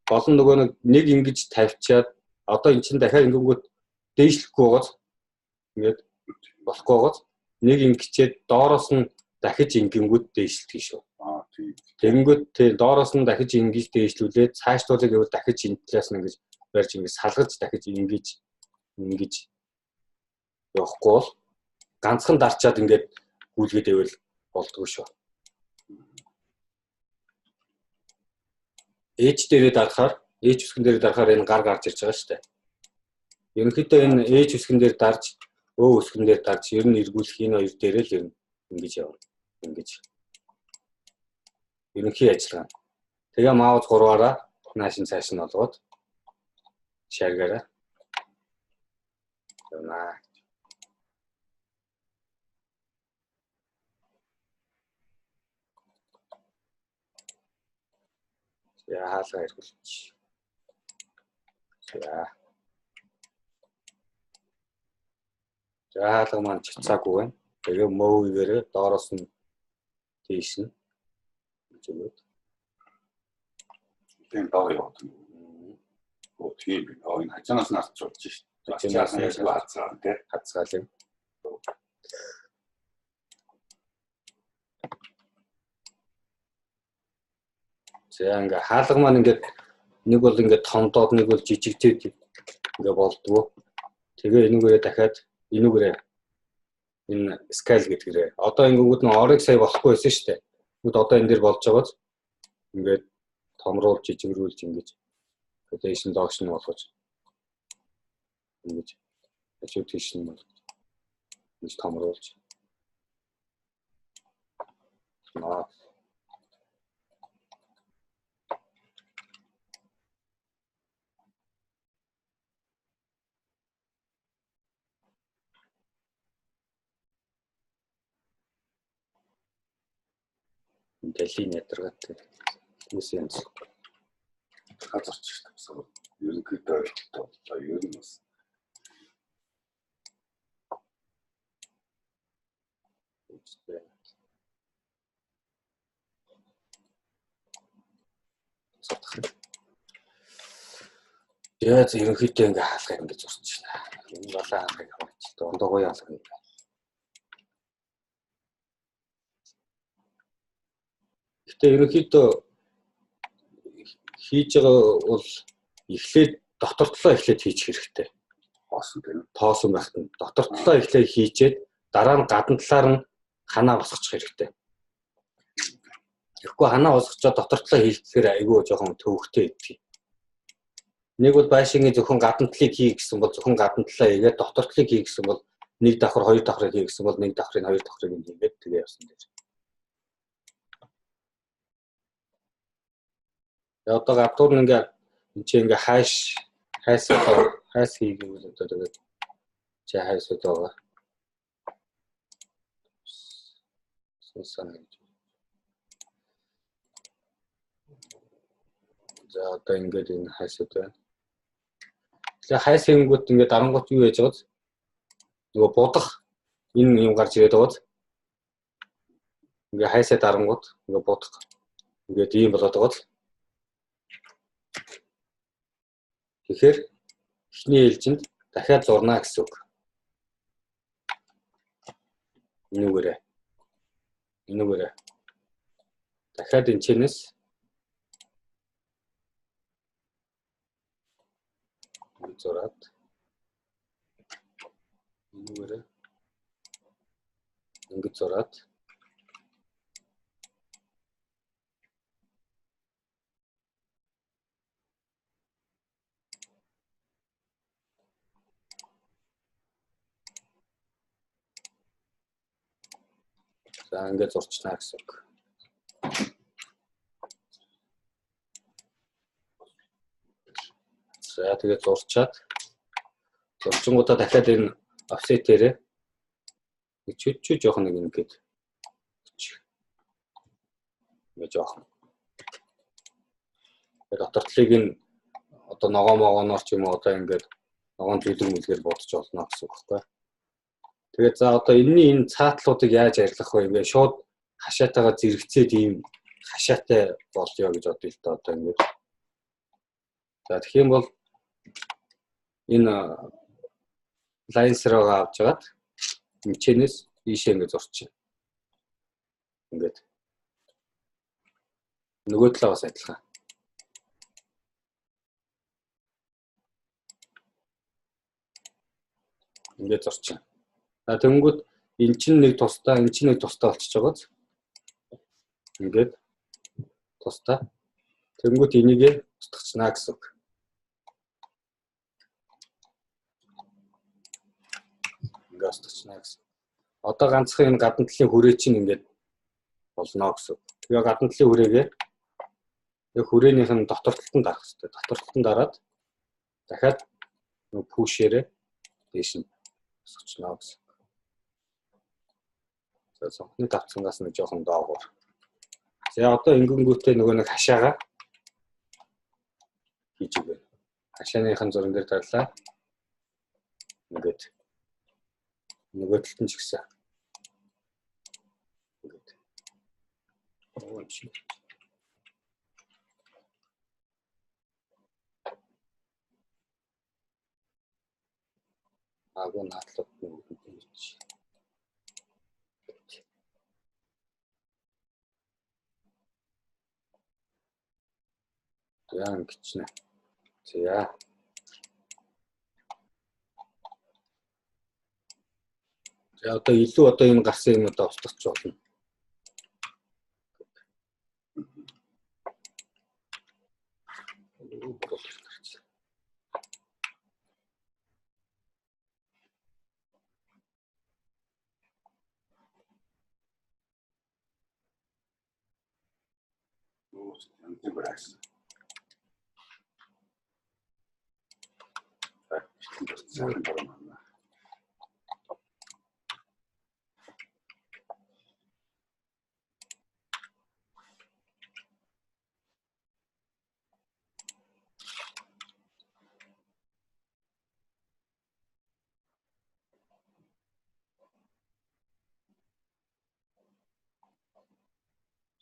Гол нь нөгөө нэг ингэж тавьчаад одоо эн чинь дахиад ингэнгүүт дээшлэхгүй байгааз ингээд болохгүй байгааз нэг ингэчээд доороос нь дахиж ингэнгүүт дээшлдэг шүү. Аа тийм. Тэгэнгүүт тий доороос нь дахиж ингэж дээшлүүлээд цаашлуулыг гэвэл дахиж энэ талаас нь ингэж барьж ингэж салгаж дахиж ингэж ингэж явахгүй бол ганцхан дарчаад ингээд гүйлгээд ивэл болдгоо шүү. H дээрээ дарахаар H үсгэн дээр дарахаар энэ гар гарч ирж байгаа шүү дээ. Ерөнхийдөө энэ H үсгэн дээр дарж, Ö үсгэн дээр дарж, ер нь эргүүлэх энэ хоёр дээрээ л ер нь ингэж явна. Ингэж. Ерөнхий ажиллагаа. Тэгээ маус 3-аараа наашин цааш нь олгоод шааргаараа явна. За хаалга эргүүлж. За. За хаалга маань чацаагүй байна. Тэгээ мөөйгээрээ доороос нь тийш нь зүгүүд. Тийм доор яваад. Оо тийм. Оо энэ хажуунаас нь арч болж шít. Хажуунаас нь хазгаа тий. Хазгаал юм. За ингээ хаалга маань ингээд нэг бол ингээд томдоод нэг бол жижигтэй ингээ болдгоо. Тэгээ энүүгээрээ дахиад энүүгээрээ энэ scale гэдгээрээ. Одоо ингэнгүүт нь орыг сая болохгүй байсан шүү дээ. Тэгвэл одоо энэ дэр болж байгааз ингээд томруулж жижигрүүлж ингэж rotation доош нь болгож ингэж хажуу тийш нь болгож ингэж томруулж. Дэлхийн ядаргаатай хүмүүс янз газар ч тавьсан. Ерөнхийдөө ойлголттой боллоо. Ер нь бас Тэгээд ерөнхийдөө ингээ хаалгыг ингээ зурч байна. Энэ балаа хаалгыг аваач. Ондоо гоё хаалга юм. Гэтэ ерөнхийдөө хийж байгаа бол эхлээд дотор талаа эхлээд хийчих хэрэгтэй. Тоосон тийм. Тоосон байхад нь дотор талаа эхлээд хийчээд дараа нь гадна талаар нь ханаа босгочих хэрэгтэй. Тэгэхгүй ханаа босгочоод дотор талаа хийхээр айгүй жоохон төвөгтэй идэх. Нэг бол байшингийн зөвхөн гадна талыг хий гэсэн бол зөвхөн гадна талаа хийгээд дотор талыг хий гэсэн бол нэг давхар хоёр давхрыг хий гэсэн бол нэг давхрыг хоёр давхрыг нь хийгээд тэгээ явсан дээр. Одоо гадуур нь ингээ энэ чи ингээ хайш хайс одоо хайс хий гэвэл одоо тэгээд чи хайсууд байгаа. Сусан гэж. За одоо ингээд энэ хайсууд байна. Тэгээ хайс хийнгүүт ингээд дарангуут юу яаж байгааз нөгөө будах энэ юм гарч ирээд байгааз ингээ хайсаа дарангуут ингээ будах ингээд ийм болоод байгааз. Тэгэхээр эхний ээлжинд дахиад зурна гэсэн үг. Энүүгээрээ. Энүүгээрээ. Дахиад энэ чэнэс зураад энүүгээрээ ингэж зураад за ингээд зурчнаа гэсэн үг. За тэгээд зурчаад зурчингуудаа дахиад энэ Offset-ээрээ чүчүү жоохон нэг ингээд ингээ жоохон. Тэгээд дотор талыг нь одоо ногоо могооноор ч юм уу одоо ингээд ногоон зүйлэг мүлгээр бодож олно гэсэн үг байхгүй. Тэгээд за одоо энэний энэ цаатлуудыг яаж арилгах вэ? Ингээд шууд хашаатайгаа зэрэгцээд ийм хашаатай болёо гэж бодъё л доо одоо ингээд. За тэгэх юм бол энэ лайнсероо авч жагаад эмчэнээс ийшээ ингээд зурчих. Ингээд нөгөө талаа бас адилхан. Ингээд зурчих. За тэгэнгүүт эн чинь нэг тусдаа, эн чинь нэг тусдаа болчихж байгааз. Ингээд тусдаа. Тэгэнгүүт энийгээ устгачнаа гэсэн үг. Ингээд устгачнаа гэсэн. Одоо ганцхан энэ гадна талын хүрээ чинь ингээд болно гэсэн. Тэгээ гадна талын хүрээгээ яг хүрээнийх нь дотор талд нь дарах хэрэгтэй. Дотор талд нь дараад дахиад нөгөө пүшээрээ дээш нь устгачнаа гэсэн. За цонхны давцсангаас нэг жоохон доогуур. За одоо ингэнгүүтээ нөгөө нэг хашаага хийж өгнө. Хашааныхын зурган дээр дарлаа. Ингээд нөгөө талд нь ч гэсэн. Ингээд. Оо чи. Агуу наадлууд нь хийж. За ингэчнэ. За. За одоо илүү одоо энэ гарсан юм одоо устгах болно.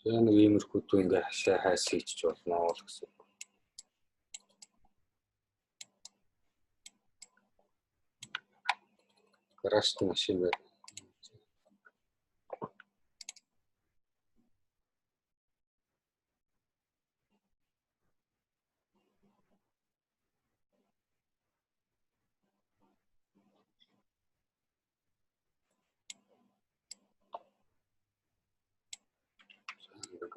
За нэг иймэрхүү дүү ингээ хашаа хайс хийчих болно л гэсэн. Гаражт машин байна.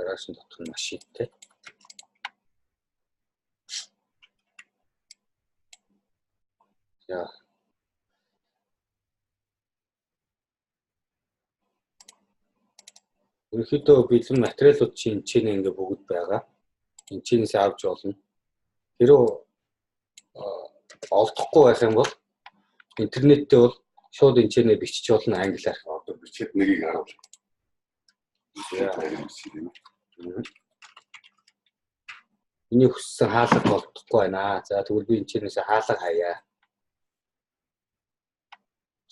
Гаражын дотор машинтай. За. Ерөнхийдөө бэлэн материалууд чинь энэ чинь ингээ бүгд байгаа. Энэ чинээс авч болно. Хэрвээ олдохгүй байх юм бол интернет дээр бол шууд энэ чинээ бичиж болно англиар. Одоо бичээд нэгийг харуул. Миний хүссэн хаалга болдохгүй байна. За тэгвэл би энэ чинээс хаалга хаяа.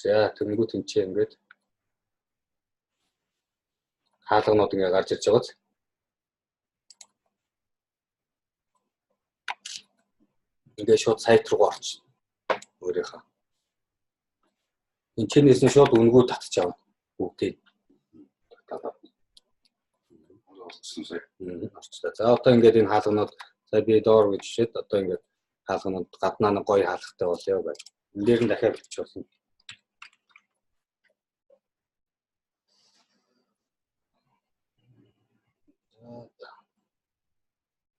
За тэгэнгүүт энэ чинь ингээд хаалганууд ингээ гарч ирж байгааз. Ингээ шууд сайт руу орчих. Өөрийнхөө. Энэ чинээс нь шууд үнгүү татчих авна. Бүгдийг. Орчлоо. За одоо ингээд энэ хаалганууд за би доор гэж жишээд одоо ингээд хаалганууд гаднаа нь гоё хаалгатай болёо гэж. Энэ дээр нь дахиад бичих болно.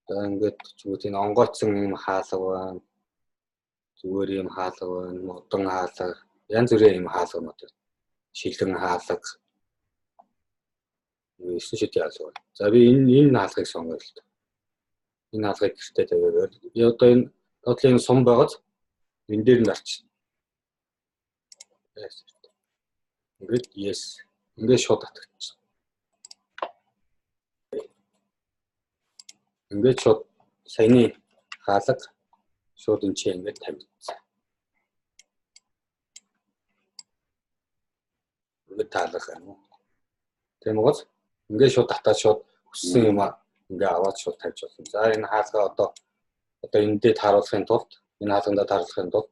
За ингээд зүгээр энэ онгойцсон юм хаалга байна. Зүгээр юм хаалга байна, модон хаалга, янз бүрийн юм хаалганууд байна. Шилэн хаалга. 9 шидийн хаалга байна. За би энэ хаалгыг сонгоё л доо. Энэ хаалгыг гэртээ тавиад. Би одоо энэ тодлын сум байгааз энэ дээр нь дарчихна. Ингээд yes. Ингээд шууд татагдчихна. Ингээд шууд саяны хаалга шууд энэ чинь ингээд тавигдсан. Ингээд таалах юм уу? Тийм үү? Ингээд шууд татаад шууд хүссэн юм аа ингээ аваад шууд тавьж болно. За энэ хаалга одоо эндээ тааруулахын тулд энэ хаалгандаа тааруулахын тулд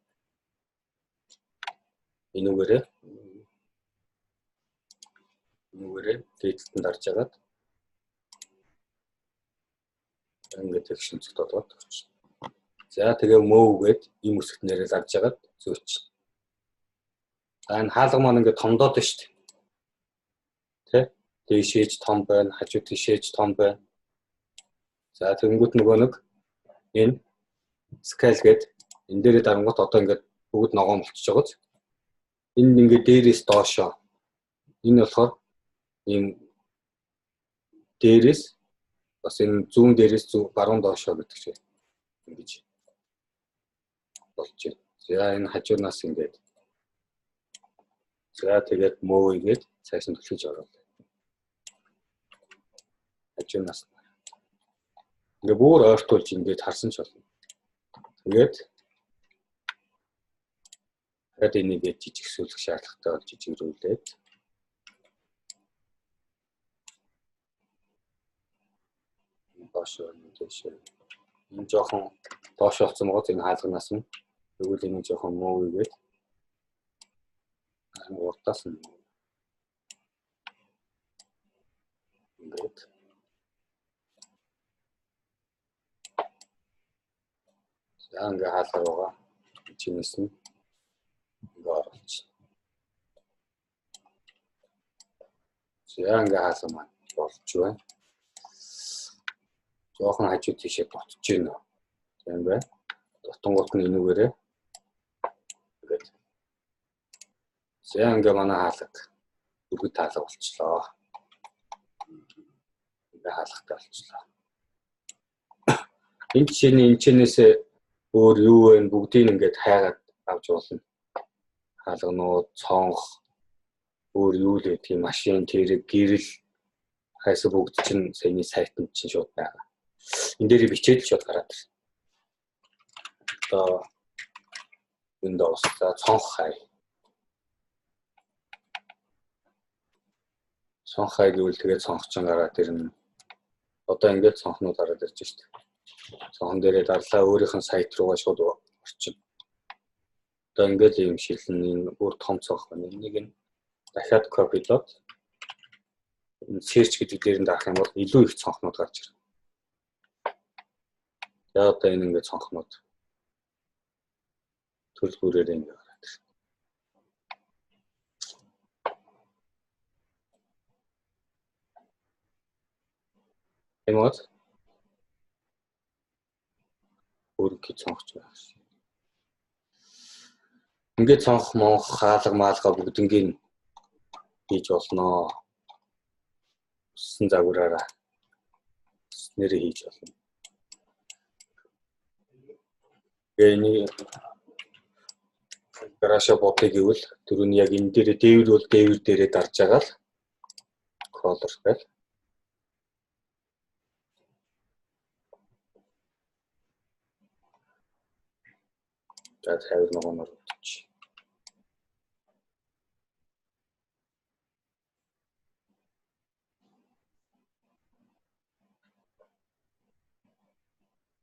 энүүгээрээ дээдлэлтэн дарж агаад ингээд их шинцэгт болгоод өгч. За тэгээ мөөгээд им үсгт нэрээ дарж агаад зөөч. За энэ хаалга маань ингээд томдоод байна шүү дээ. Тэ? Дээшээж том байна, хажуу тийшээж том байна. За тэгэнгүүт нөгөө нэг энэ scale гээд энэ дээрээ дарангуут одоо ингээд бүгд ногоон болчихж байгааз. Энэ ингээд дээрээс доошоо. Энэ болохоор ийм дээрээс бас энэ зүүн дээрээс зүү баруун доошоо гэдэг чинь ингэж болж байна. За энэ хажуунаас ингээд за тэгээд мөө игээд цааш нь түлхэж оруулаа. Хажуунаас ингээ бүр ойртуулж ингээд харсан ч болно. Тэгээд энийг жижигсүүлэх шаардлагатай бол жижигрүүлээд доошоо дээшээ. Энэ жоохон доош болсон байгаа энэ хаалганаас нь тэгвэл энийг жоохон муу игээд урдаас нь ингээд за ингээ хаалга руугаа чинээс нь ингээ оруулчих. За ингээ хаалга маань болж байна. Жоохон хажуу тийшээ ботж гинэ. Тийм бай. Дотонгууд нь энүүгээрээ ингээд за ингээ манай хаалга бүгд хаалга болчлоо. Ингээ хаалгатай болчлоо. Энэ жишээний энэ чэнээсээ өөр юу вэ бүгдийг ингээд хайгаад авч болно. Хаалганууд, цонх, өөр юу л гэдгийг машин, тэрэг, гэрэл хайсан бүгд чинь саяны сайтанд чинь шууд байгаа. Энэ дээр бичээд л шууд гараад ирсэн. Одоо Windows за цонх хай. Цонх хай гэвэл тэгээд цонх чинь гараад ирнэ. Одоо ингээд цонхнууд гараад ирж штэ. Цонхон дээрээ дарлаа өөрийнх нь сайт руугаа шууд орчин. Одоо ингээд ийм шилэн энэ бүр том цонх байна. Энийг нь дахиад копилоод энэ search гэдэг дээр нь дарах юм бол илүү их цонхнууд гарч ирнэ. За одоо энэ ингээд цонхнууд төрөл бүрээр ингээд гараад ирнэ. Тийм үү? Өөрөөр цонхч байх шээ. Ингээд цонх, монх, хаалга, маалга бүгднийг хийж болно. Өссөн загвараараа нэрээ хийж болно. Тэгээ энийг гараашаа бодъё гэвэл түрүүний яг энэ дээр дээвэр бол дээвэр дээрээ дарж байгаа л color гэл. За тавир ногооноор өгч.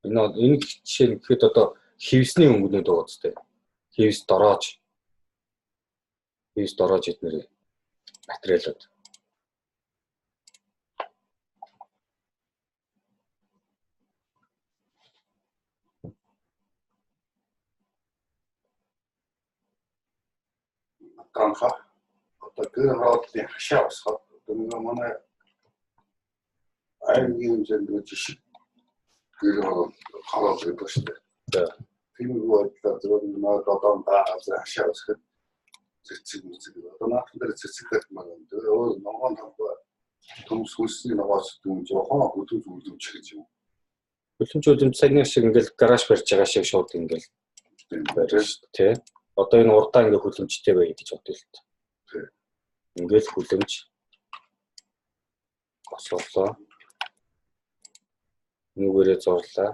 Энэ жишээ нь гэхэд одоо хевсний өнгөнүүд байгаа зү. Хевс дороож. Хевс дороож эднэр материалууд. Ганха одоо гэр хорооллын хашаа босгоод одоо нэг манай аймгийн хэмжээнд жишг гэр хороол гэдэг шүү дээ. Тийм байдлаар зөвхөн манай додон газар хашаа босгоход цэцэг мүцэг одоо наадхан дээр цэцэг гэх маань тэгээ өөр ногоон тавтай төмс хөлсний ногоос дүн жоохон хөдөлж үлдэмж гэж юм. Хөлөмж үлдэмж саяны шиг ингээл гараж барьж байгаа шиг шууд ингээл барьж шүү дээ. Одоо энэ урдаа ингээ хүлэмжтэй байя гэж бодъё л та. Ингээл хүлэмж госоолоо. Нүгээрээ зурлаа.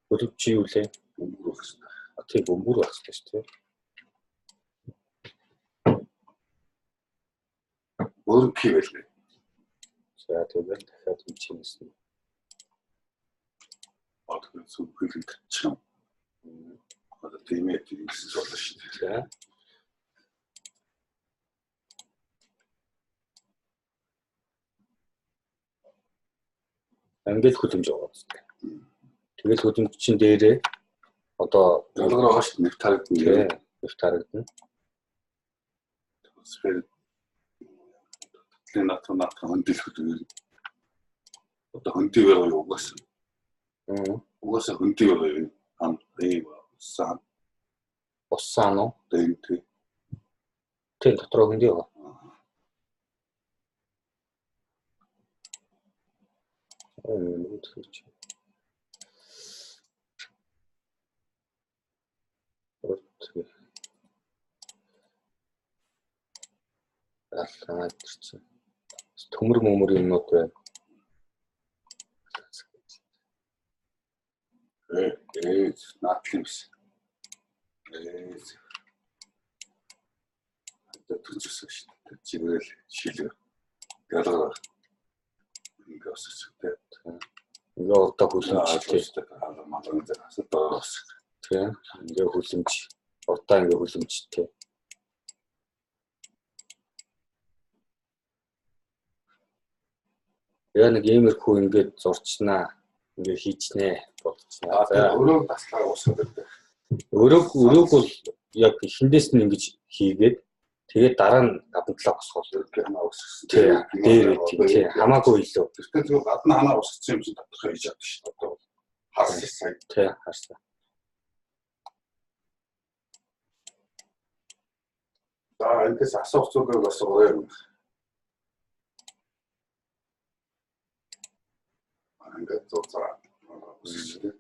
Хүлэмж чи юу лээ? Бөмбөр байх хэрэгтэй. Тийм бөмбөр байх хэрэгтэй шүү дээ. Бөөрөнхий байлээ. За тэгэл дахиад хэмжээнээс нь Одоо сүхэлэн татчих юм. Одоо тийм ээ тиймсэн болно шүү дээ. За. Ингээл хүлэмж байгаа зү. Тэгэл хүлэмж чинь дээрээ одоо Ялгаар байгаа шүү дээ. Нэг тарагдана. тий нэвт харагдана. Сфер тэлийн наатах наатах хөндлөх гэдэг. Одоо хөндөй байгаа юу угаасаа. Угаасаа хөндөй байгаа юм. Ам ийм сан Буссан уу? тийм тий. Тийм дотроо хөндөй байгаа. Нэг хийж. Аллаа тэрсэн. Төмөр мөмөр юмнууд байна. Ээ наадлын юм шиг. Ээ. Төчсөн шүү дээ. Чигээрэл шилэг. Ялгаар. Ингээ өсөж тий. Ингээ урдаа хүлэмжтэй. Малган дээр асуудаг бас. Тийм. Ингээ хүлэмж. Урдаа ингээ хүлэмжтэй. Яа нэг иймэрхүү ингээд зурчнаа. Ингээ хийчнэ бодчихнаа. За өрөөг таслаа уусгаад байдаг. Өрөөг бол яг эхэндээс нь ингэж хийгээд тэгээд дараа нь гадна талаа босгоол. Өрөөг ханаа усгсан. Тий. Дээр тий. Тий. Хамаагүй илүү. Тэртээ зөв гадна ханаа усгсан юм чинь тодорхой хийж чаддаг шүү дээ. Одоо харсан сая. Тий. Харсан. За эндээс асуух зүйлийг бас ураа юм. Ингээд зөө за. Усгсан.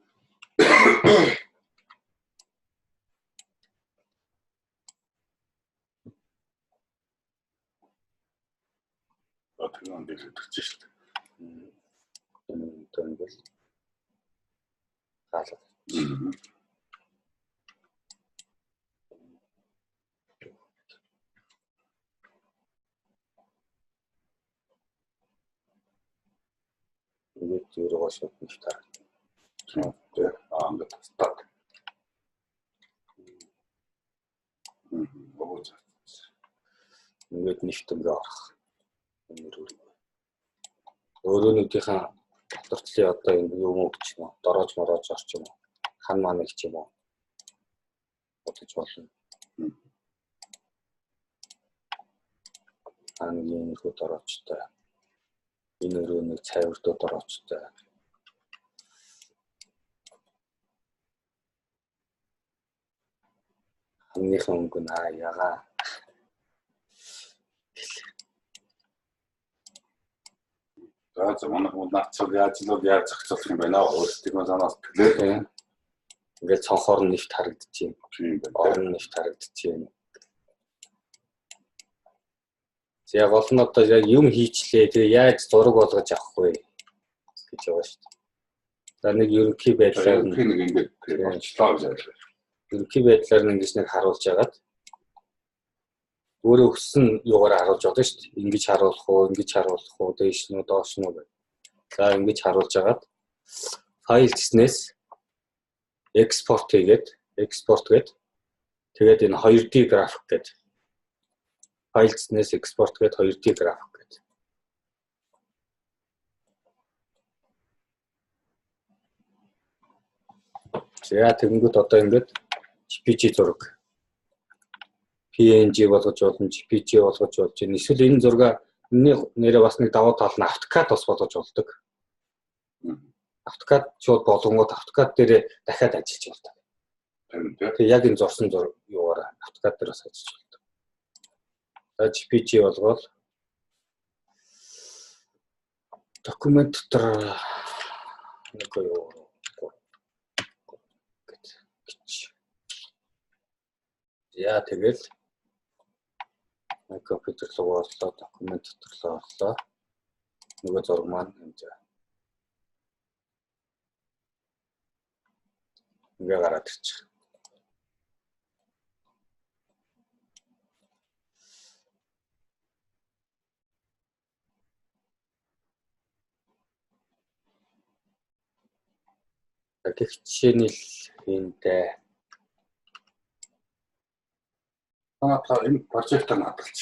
Одоо тэр дээр төрж шүү дээ. Энэ ингээл хаалга. Тэгээд зөрөөгөө шууд нэг тарах. Тий. Аа ингээд тастаад. Богоц. Ингээд нэгт ингээ орох. Энэ рүү. Өрөөнүүдийнхээ доторчлын одоо энэ юм уу гэж юм уу? Дороож мороож орч юм уу? Хан маань гэж юм уу? Бодож болно. Аа нэг иймэрхүү дороочтой. Энэ өрөө нэг цайвартуу дороочтой. Ханныхаа өнгө нь аа ягаа. За за манай хүмүүс наацал яаж л яаж зохицуулах юм байна аа өөрсдийнхөө санаас төлөө. Ингээд цонхоор нь нэвт харагдчихээн. Тийм байна. Орон нэвт харагдчихээн. За гол нь одоо яг юм хийчлээ. Тэгээ яаж зураг болгож авах вэ гэж байгаа шүү дээ. За нэг ерөнхий байдлаар нь нэг ингээд болчлоо гэж байлаа. Ерөнхий байдлаар нь ингэж нэг харуулж агаад өөрөө өссөн юугаар харуулж байгаа шүү дээ. Ингэж харуулах уу, ингэж харуулах уу, дээш нь үү, доош нь үү гэх. За ингэж харуулж агаад файл гэснээс экспорт хийгээд, экспорт гээд тэгээд энэ 2D график гээд файл гэснээс экспорт гээд 2D график гээд. За тэгэнгүүт одоо ингэж JPG зураг PNG болгож болно, JPG болгож болж байна. Эсвэл энэ зураг энэний нэрээ бас нэг давуу тал нь AutoCAD бас болгож болдог. AutoCAD шууд болгонгууд AutoCAD дээрээ дахиад ажиллаж болдог. Тэгээ яг энэ зурсан зураг юугаараа AutoCAD дээр бас ажиллаж болдог. За JPG болгоод документ дотор нэг юу гэж. За тэгэл компьютер руу орлоо, документ дотор руу орлоо. Нөгөө зураг маань энэ ингээ гараад ирчих. Гэх жишээний л хийндэ. Та энэ прожектор хадгалж.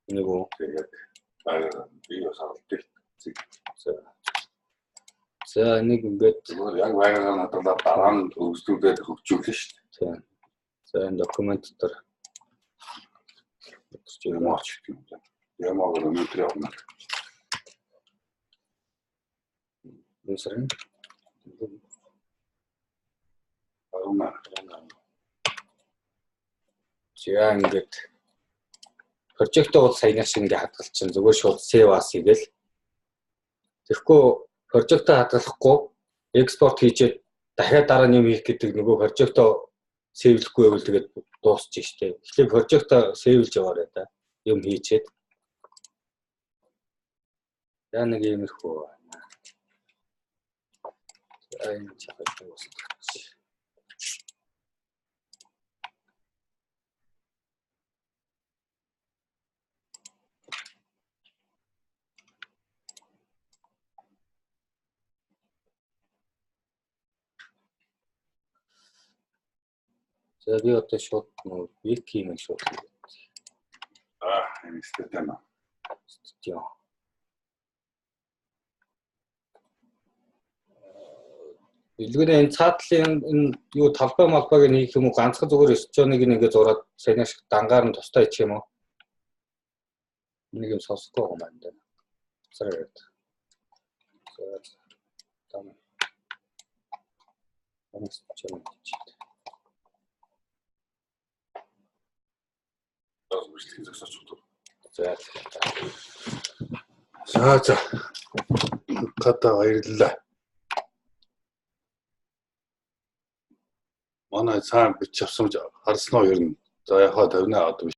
Энийг үү? Тэгээд би бас хадгалдаг. За энийг ингээд зүгээр яг байгаагаар хадгалаад дараа нь хөгжлүүлээд хөгжүүлнэ шүү дээ. Тийм. За энэ документ дотор юм орч гэх юм да. Ямаг өнөөдөр явна. Энэ сарын 18. За ингээд прожектоо бол саяных шиг ингээд хадгалчихсан. Зүгээр шууд save as хийгээл. Тэгэхгүй прожектоо хадгалахгүй экспорт хийчээд дахиад дараа нь юм хийх гэдэг нөгөө прожектоо сейвлэхгүй байвал тэгээд дуусчих штэ. Тэгэхээр прожектоо сейвлж яваарай да. Юм хийчээд. За нэг иймэрхүү байна. За энэ чахал дуусчих. За би одоо шууд нөгөө вики юм шууд хийгээд. Аа, энэ статья. Статья. Илгээрээ энэ цаатлын энэ юу талбай малбайг нь хийх юм уу ганцхан зүгээр стионыг ингээ зураад саяны шиг дангаар нь тустай ичих юм уу? Нэг юм сонсохгүй байгаа юм байна даа. Цараад. За там. Энэ стион гэж. Бичлэгийг зогсооч чадав. За. За за. Ката баярлалаа. Манай цаан бич авсан харсан уу ер нь. За яхаа тавина одоо.